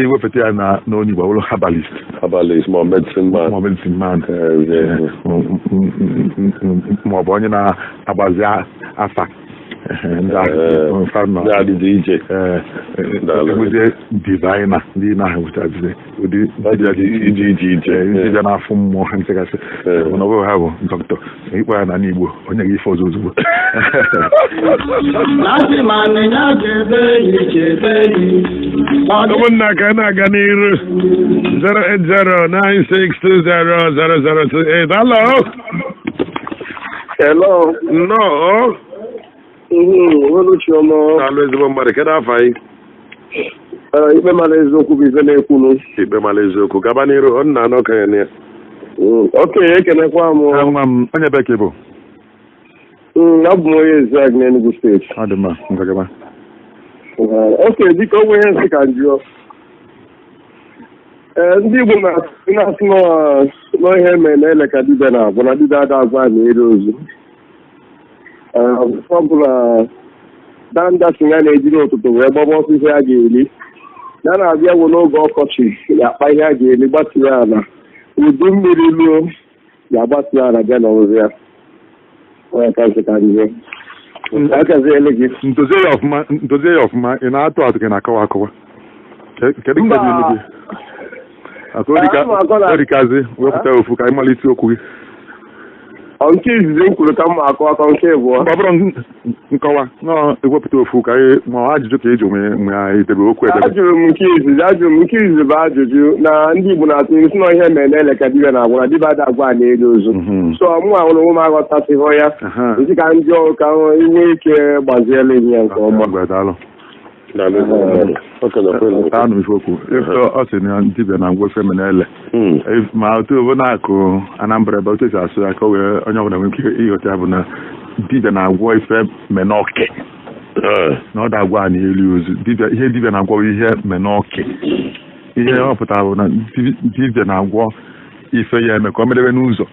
iwepụta ya na n'onye Igbo, ọ bụrụ herbalist. Herbalist ma medicine man. Ma medicine man ma ọ bụ onye na-agbazi afa. Ndị iche enwezie diviner, ndị na-ahụchazi ụdị dibịa dị iche iche, dibịa na-afụ mmụọ ha nchegasị. Mana ọ bụrụ ha bụ dọkịta, ịkpọ ya na Igbo, onye gị ife ọzọ ozugbo. Asị ma nịnya chebe enyi, chebe enyi. Ụmụnna, ka na-aga n'iru, 08096200028. Hello. Hello. Nnọọ. Oluchiọma. Daalụ, ezigbo mmadụ. Kedu afọ anyị? Ikpe mara eziokwu bụ ife na-ekwunu. Ikpe mara eziokwu, gaba n'iru. Ọ nna anọ okenye ya. Okenye, ekenekwa m. Nwa m, onye be ka ị bụ? Abụ m onye Ezeag n'Enugu Steeti. Ọ dị mma, ngwa gaba. Oke, biko, o nwere ihe nsị ka njụọ. Ee, ndị Igbo na-asị n'ihe mere na ele ka dibịa na-agwa na dibịa ada agwa na eri ozu. Ee, ọ bụla danda si ya na-ejiri ụtụtụ wee gbaba ọsọ ihe a ga-eri, ya na-abịa wụ n'oge ọkọchị, ya akpa ihe a ga-eri gbatụrụ ala, udu mmiri luo ya agbatụrụ ala bịa n'ọzọ ya. Onye ka nsị ka njụọ. Akaziele gị. Ndozie ya ọfụma, ndozie ya ọfụma. Ị na-atụ atụ gị na-akọwa akọwa. Kedu nke dị ilu gị? Aka orikazi wepụta ofu ka anyị malite okwu gị. Ọ nke izizi m kwuru ka m akọ akọ nke abụọ. Ọ bụrụ nkọwa nọọ, ewepụta ofu ka anyị ma ọ ajụjụ ka eji onwe anyị debe okwu edebe. Ajụrụ m nke izizi, ajụrụ m nke izizi bụ ajụjụ na ndị Igbo na-atụ ilu sị na ihe mere na ele ka dibịa na-agwa na dibịa ada agwa na-eri ozu. So mụ ahụrụ onwe m aghọtasịghị ya. Nsị ka ndị ọrụ ka inwe ike gbaziela ihe ya nke ọma. Ngwa, daalụ. Daalụ ezigbo mmadụ. Okenye kwelu. Anụ m ife okwu. Ife ọ sị na dibịa na-agwọ ife mere ele. Ma otu obodo na-akụ Anambra ebe otu esi asụ ya ka o wee onye ọbụla nwee ike ịghọta ya bụ na dibịa na-agwọ ife menọke, na ọ da-agwọ a na-eli ozu. Dibịa, ihe dibịa na-agwọ bụ ihe menọke. Ihe ọ pụtara bụ na dibịa na-agwọ ife ya eme ka ọ medebe n'ụzọ.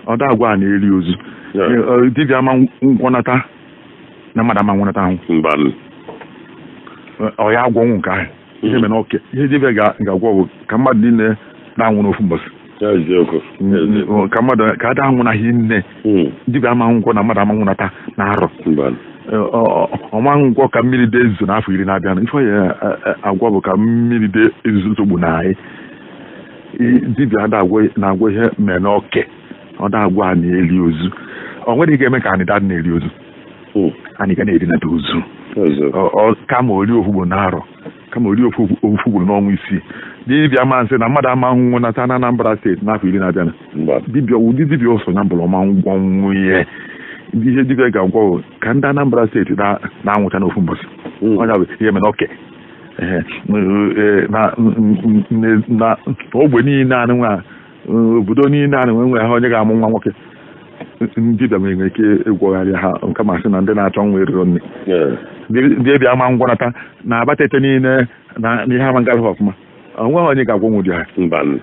Ọ da-agwọ a na-eli ozu. Dibịa ama ngwọnata na mmadụ ama nwụnata ahụ. Mbanụ. Ọ ya agwọnwụ nke ahụ ihe mere oke. Ihe dibịa ga-agwọ bụ ka mmadụ niile na-anwụ n'ofu mbọsị. Eziokwu. Eziokwu. Ka mmadụ ka ada anwụnaghị nne. Dibịa ama ngwọ na mmadụ ama nwụnata na arọ. Mbanụ. Ọma ngwọ ka mmiri dị ezo n'afọ 10 na-abịa. Ife ya agwọ bụ ka mmiri dị ezo zogbu na anyị. Dibịa ada na-agwọ ihe mere n'oke. Ọ da-agwọ a na-eli ozu. Ọ nwere ike eme ka anyị daa na-eli ozu. Anyị ga na-erinata ozu. Eziokwu. Kama ori ofu ugboro n'arọ, kama ori ofu ugboro n'ọnwa 6. Dibịa ma nsị na mmadụ ama nwụnata na Anambra steeti n'afọ 10 na-abịa. Mbanụ. Dibịa, ụdị dibịa ọsọ ya bụrụ ọma ngwọ nwunye. Ihe dibịa ga-agwọ bụ ka ndị Anambra steeti na-anwụcha n'ofu mbọsị. Onye bụ ihe mere oke. Ehe, na ogbe niile anụ nwa, obodo niile anụ nwe ha onye ga-amụ nwa nwoke. Ndị dibịa nwere ike ịgwọgharị ha nke ma sị na ndị na-achọ nwa eriro nne. Ndị dibịa ama ngwọnata na abatete niile na ihe ama ngarị ha ọfụma. O nweghị onye ga-agwọ nwụdị ha. Mbanụ.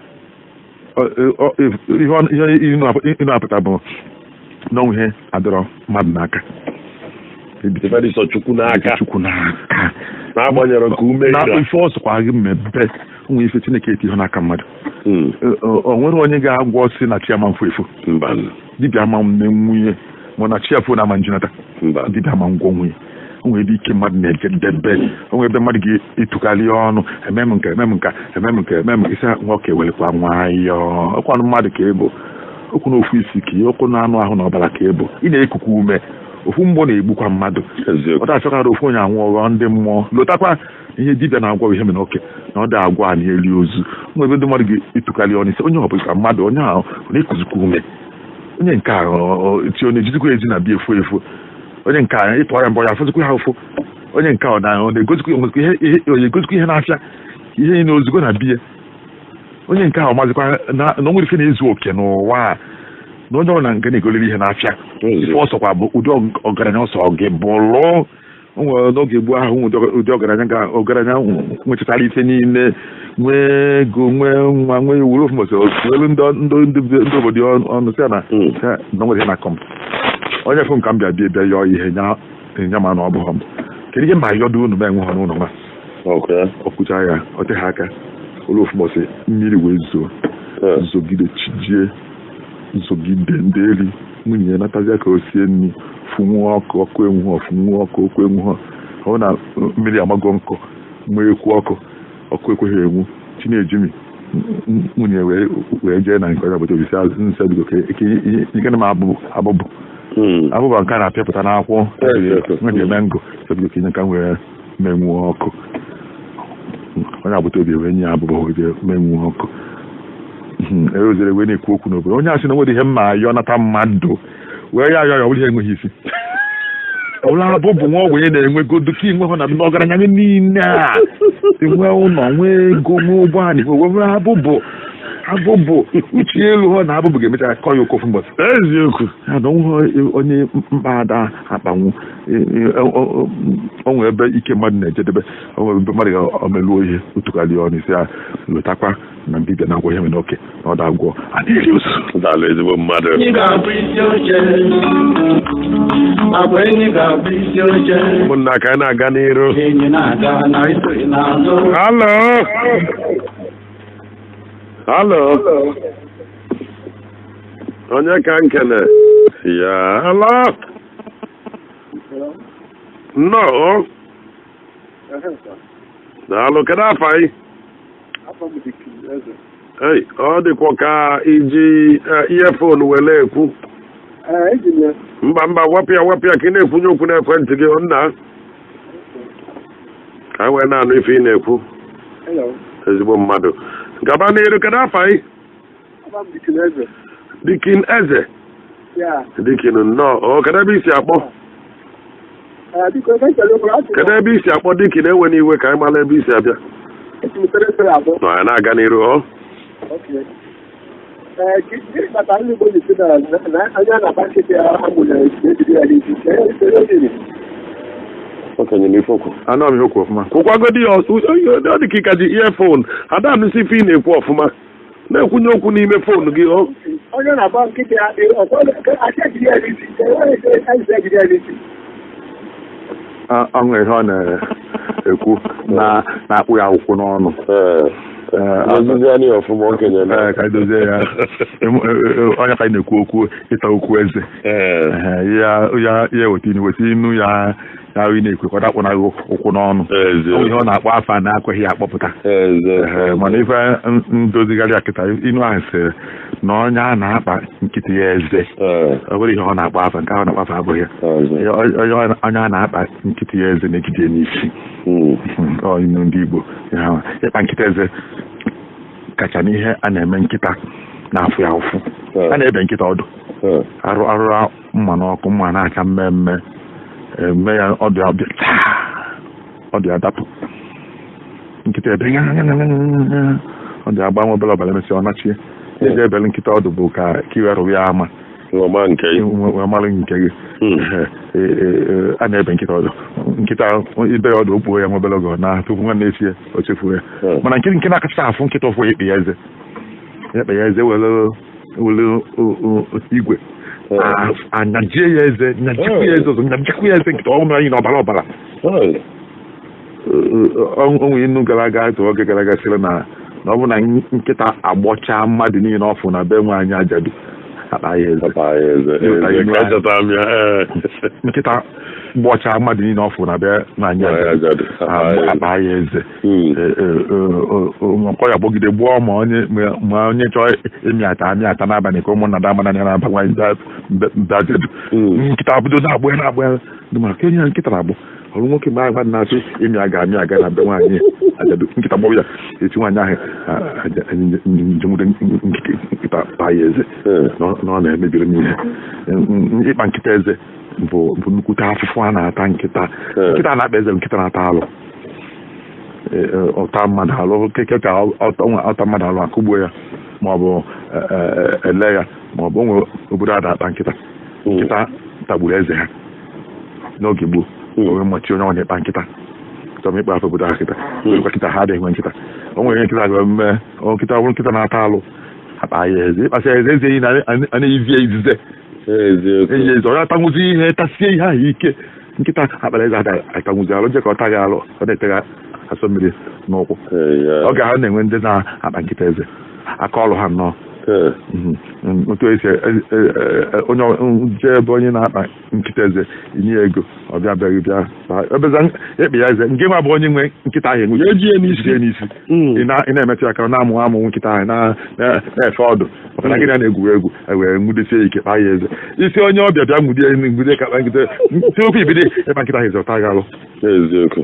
Ihe ịnụ apụta bụ na onwe ihe adọrọ mmadụ n'aka. Ife dị sọ Chukwu n'aka. Chukwu n'aka. N'agbanyeghị nke ume na ira. Ife ọsọkwa gị mmebe onwe ife Chineke eti ihe n'aka mmadụ. O nwere onye ga-agwọ si na chi ama mfu efu. Mbanụ. Dibịa ama nne nwunye ma na chi afọ na ama njinata. Mbanụ. Dibịa ama ngwọ nwunye. Onwe ebe ike mmadụ na-eje debe. Onwe ebe mmadụ ga-etụkarị ọnụ eme m nke eme m nka eme m nke eme m isi nwoke welekwa nwayọọ. Ọkwanụ mmadụ ka ịbụ. Okwu na ofu isi ka okwu na anụ ahụ na ọbara ka ịbụ. Ị na-ekuku ume. Ofu mgbọ na-egbukwa mmadụ. Eziokwu. Ọ da-achọkarị ofu onye anwụ ọghọ ndị mmụọ. Lotakwa ihe dibịa na-agwọ ihe mere oke na ọ da-agwọ a na-eli ozu. Nwe ebe ndị mmadụ ga-etụkarị ọnụ isi onye ọ bụla ka mmadụ onye ahụ ọ na-ekuzikwa ume. Onye nke a ti ọ na-ejizikwa ezi na bịa efu efu. Onye nke a ịtụgharị mbọ ya afụzikwa ha ụfụ. Onye nke a ọ na-egozikwa ihe, ọ na-egozikwa ihe na-afịa ihe niile ozugbo na biya. Onye nke a ọ mazikwa na o nwere ife na-ezu oke n'ụwa a, na onye ọbụla nke na-egoliri ihe n'afịa. Ife ọsọkwa bụ ụdị ọgaranya ọsọ gị bụlụ. O nwere n'oge gboo ahụ ụdị ọgaranya ga ọgaranya nwechachara ife niile, nwee ego, nwee nwa, nwee wuru ofu mbọsị, welu ndị obodo ọnụ sị na sị na nwere ihe na kọm. Onye fụ nka m bịa bịa yọọ ihe nya ma na ọ bụghọ m. Kedu ihe ma yọdo unu ma enwe ha n'ụlọ nwa? Ọ kwụcha ya, ọ teghị aka. Olu ofu mbọsị mmiri wee zoo. Zogide chijie, zogide ndị elu. Nwunye ya natazia ka o sie nri, fụnwuo ọkụ, ọkụ enwughọ, fụnwuo ọkụ, ọkụ enwughọ. Ọ na mmiri amago nkụ, nwee ekwu ọkụ, ọkụ ekweghị enwu. Chinejimi, nwunye wee jee na nke onye agbata obi sị, azụ nsị biko ka ike na m abụbụ. Abụba nke a na-apịapụta n'akwụ. Nwe ji eme ngụ, sị biko ka inye ka m wee menwuo ọkụ. Onye agbata obi wee nye ya abụba wee jee menwuo ọkụ. Erozere wee na-ekwu okwu n'obodo. Onye asị na nwere ihe mma ayọ nata mmadụ wee ya ayọ ya ọ bụrụ ihe enweghị isi. Ọ bụrụ abụbụ nwa ogbenye na-enwe godu ka inwe hụ na ndị ọgaranya gị niile a enwe ụlọ, nwee ego, nwee ụgbọala, nwee wee abụbụ abụbụ uche elu ha na abụbụ ga-emecha kọ ya okofu mbọsị. Eziokwu. Ya na onwe onye mkpa ada akpanwu. O nwee ebe ike mmadụ na-ejedebe, o nwee ebe mmadụ ga-emeluo ihe otukarị ọnụ isi ya lotakwa na dibịa na-agwọ ihe mere oke na ọ da-agwọ a na-eri ozu. Daalụ ezigbo mmadụ. Enyi ga-abụ isi oche. Agwa enyi ga-abụ isi oche. Ụmụnna, ka anyị na-aga n'iru. Enyi na-aga na isoghị n'azụ. Halo. Halo. Onye ka nkene? Ya, halo. Nnọọ. Daalụ, kedu afa anyị? Ei, ọ dịkwa ka iji earphone wele ekwu. Mba mba, wepụ ya, wepụ ya ka ị na-ekwunye okwu n'ekwentị gị nna. Ka anyị wee na-anụ ife ị na-ekwu. Ezigbo mmadụ. Gaba n'iru, kedu afa anyị? Dikin Eze. Dikin, nnọọ. Ọ kedu ebe i si akpọ? Biko, ebe nchọrọ okwu, asị Kedu ebe isi akpọ dịka na-ewe n'iwe ka anyị mara ebe isi abịa? Esi m tere tere abụọ. Nọ ya na-aga n'iru ọ. Okay. Ee, gịnị kpatara ndị Igbo ji sị na na onye a na-akpa nkịtị ya amụrụ na-ejide ya n'isi? Ee, ee, ee. Okenye n'ife okwu. Anụ m ihe okwu ọfụma. Kwụkwagodi ya ọ dị ka ị ka ji earphone ada anụsị ife ị na-ekwu ọfụma, na-ekwunye okwu n'ime phone gị ọ. Onye na-agba nkịtị ya ọkwa asị ejide ya n'isi. Ee, onye ejide ya n'isi. Ọ nwere ihe ọ na-ekwu na na-akpụ ya ụkwụ n'ọnụ. Dozizi anya ọfụma, okenye na. Ee, ka anyị dozie ya. Onye ka anyị na-ekwu okwu ịta okwu eze. Ee, ya ya ya eweta inu, weta inu ya ya ị na-ekwe ka ọ dakpụ na ụkwụ n'ọnụ. Eze. Ọ bụ ihe ọ na-akpọ afa na-akweghị ya akpọpụta. Eze. Ee, mana ife ndozigharị ya kịta, inu ahụ sịrị na onye a na-akpa nkịtị ya eze, ọ bụrụ ihe ọ na-akpọ afa, nke ahụ na-akpọ afa abụghị ya. Eze. Onye a na-akpa nkịtị ya eze na-egide ya n'isi. Ọ inu ndị Igbo ya, ịkpa nkịta eze kacha n'ihe a na-eme nkịta na-afụ ya ụfụ. A na-ebe nkịta ọdụ, arụ arụrụ mma n'ọkụ, mma na-acha mmemme, eme ya ọdụ ya bịa taa, ọdụ ya dapụ, nkịta ebe nya nya nya nya nya, ọdụ ya gbanwe obere ọbara, emesịa ọ nachie. Ihe eji ebele nkịta ọdụ bụ ka ka iwe ya ama. Ọma nke gị. Wee mara nke gị. Ee, a na-ebe nkịta ọdụ, nkịta ibe ya ọdụ, okpuo ya nwa obere oge na tupu nwanne echi ya o chefuo ya. Mana nke na-akacha afụ nkịta ụfụ, ikpe ya eze, ekpe ya eze, were were igwe anyajie ya eze, nyajikwu ya eze ọzọ, nyajikwu ya eze, nkịta ọnwụ anyị na ọbara ọbara. Onwe inu gara aga otu oge gara aga sịrị na ọ bụ na nkịta agbọchaa mmadụ niile ọfụ na be nwaanyị ajadu, akpa ya eze. Akpa ya eze. Eze ka echetara m ya, ee. Nkịta gbọchaa mmadụ niile ọfụ na be nwaanyị Nwaanyị ajadu, ajadu, akpa ya eze. Akpa ya eze. Ọkọ ya gbọgide gbuo ma onye chọọ ịmị ata amị ata n'abalị ka ụmụnna da amana ya na-aba nwaanyị mbe ajadu. Nkịta bido na-agbụ ya, na-agbụ ya ndị ma ka enye ya nkịta na-agbụ ọrụ nwoke mgbe ahụ na-asị ịmị aga amị aga na be nwaanyị ajadu, nkịta gbọrọ ya eti nwaanyị ahụ njenwude nkịta paa ya eze na ọ na-emebiri m ihe. Ịkpa nkịta eze bụ nnukwute afụfụ a na-ata nkịta. Nkịta na-akpa eze bụ nkịta na-ata alụ. Ọta mmadụ alụ keke ka ọta mmadụ alụ, akụgbuo ya ma ọ bụ ele ya, ma ọ bụ onwe obodo a na-akpa nkịta, nkịta tagburu eze ha n'oge gboo, o wee mọchi onye ọ na-ekpa nkịta chọrọ ịkpa afọ obodo ahụ nkịta nkịta nkịta ha adịghị enwe nkịta. O nwere nkịta ga mme nkịta, ọ bụrụ nkịta na-ata alụ, akpa ya eze, ịkpasị ya eze, eze enyi a na-eyizi ya izize. Eziokwu. Enyi eze, ọ ya atanwụzi ihe tasie ihe ahụ ike. Nkịta akpara eze ada atanwụzi alụ je ka ọ taghị alụ, ọ na-etegha asọ mmiri n'ụkwụ. Oge ha na-enwe ndị na-akpa nkịta eze, aka ọrụ ha nnọọ. Otu esi onye jee ebe onye na-akpa nkịta eze, inye ya ego, ọ bịa bịa bịa ebeza ekpe ya eze nke nwa bụ onye nwe nkịta ahụ enwe ya eji ya n'isi ya n'isi. Ị na-emetụ ya aka, na-amụ amụ nkịta ahụ na-efe ọdụ maka na gịnị na-egwu egwu e wee nwudesie ya ike kpaa ya eze isi. Onye ọbịa bịa nwude nwude ka kpa nkịta si okwu ibido ịkpa nkịta ahụ eze, ọta gị alụ. Eziokwu.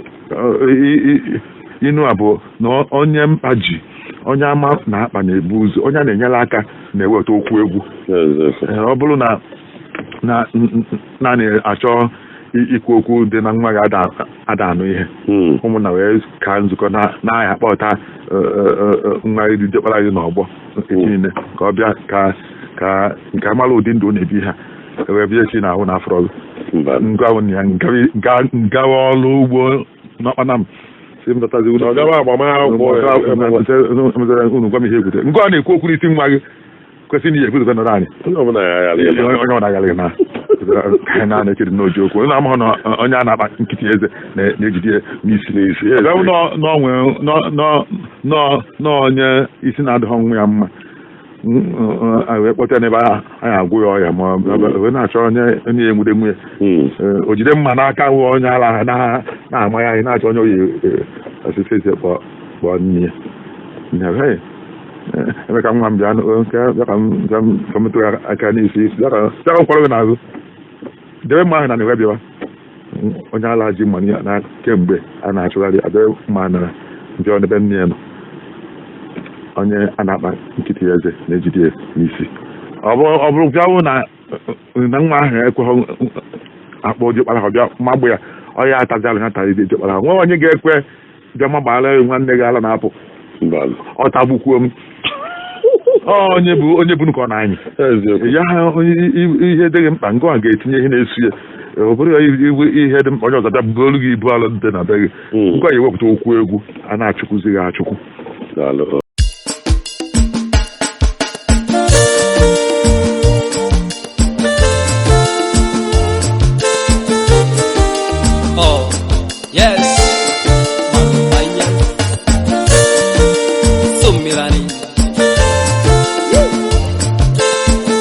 Inu a bụ na onye mkpa ji onye ama na-akpa na-ebu ụzọ, onye a na-enyere aka na-eweta okwu egwu. Eziokwu. Ọ bụrụ na na naanị achọ ikwu okwu dị na nwa gị ada anụ ihe, ụmụnna wee ka nzukọ na-aya akpọta nwa gị dijekwara gị n'ọgbọ niile ka ọ bịa ka nke amara ụdị ndụ ọ na-ebi, ha wee bịa echi na ahụ na afọrọ gị. Mba. Ngwa ya ngawa ọrụ ugbo n'ọkpana m si m dọtazi unu. Ọ gawa agbamakwụkwọ. Unu gwa m ihe ekwute ngwa a na-ekwu okwu n'isi nwa gị kwesịrị na ihe ekwute nọrọ anyị. Onye ọbụla ya ghara ịma. Onye ọ na-agara na na na-echere n'oji okwu onye na-amaghị na onye a na-akpa nkịtị eze na-ejide ya n'isi N'isi. Ebe ọ bụ na onye isi na-adịghị nwa ya mma, wee kpọta ya n'ebe a na-agwụ ya ọya, ma ọ wee na-achọ onye onye ya enwude nwunye. O jide mma n'aka wụ onye ara ha na-ama ya, anyị na-achọ onye oyi osisi eze kpọọ kpọọ nne ya. Nne ya, "Hey, Emeka nwa m, bịa bịa ka m bịa ka m metụ ya aka n'isi, bịa ka m kwọrọ gị n'azụ, debe mma ahụ na na bịawa." Onye ala ji mma na kemgbe a na-achụgharị adebe mma na bịa n'ebe nne ya nọ. Onye a na-akpa nkịtị ya eze na-ejide ya n'isi. Ọ bụrụ bịa hụ na nwa ahụ ekweghị akpọ diọkpara ha bịa magbụ ya, Ọ ya atazi alụ ya tara ide diọkpara. Nwe onye ga-ekwe bịa magbara nwanne gị ala na-apụ. Mba. Ọ tagbukwuo m. Ọ onye bụ onye bụ nke ọ na-anyị Eziokwu. Ya ihe dịghị mkpa ngwa ga-etinye ihe na-esu ya, ọ bụrụ ya iwu ihe dị mkpa, onye ọzọ bịa buru gị ibu alụ dị na be gị. Ngwa ya ewepụta okwu egwu a na-achụkwuzi gị achụkwu. Daalụ.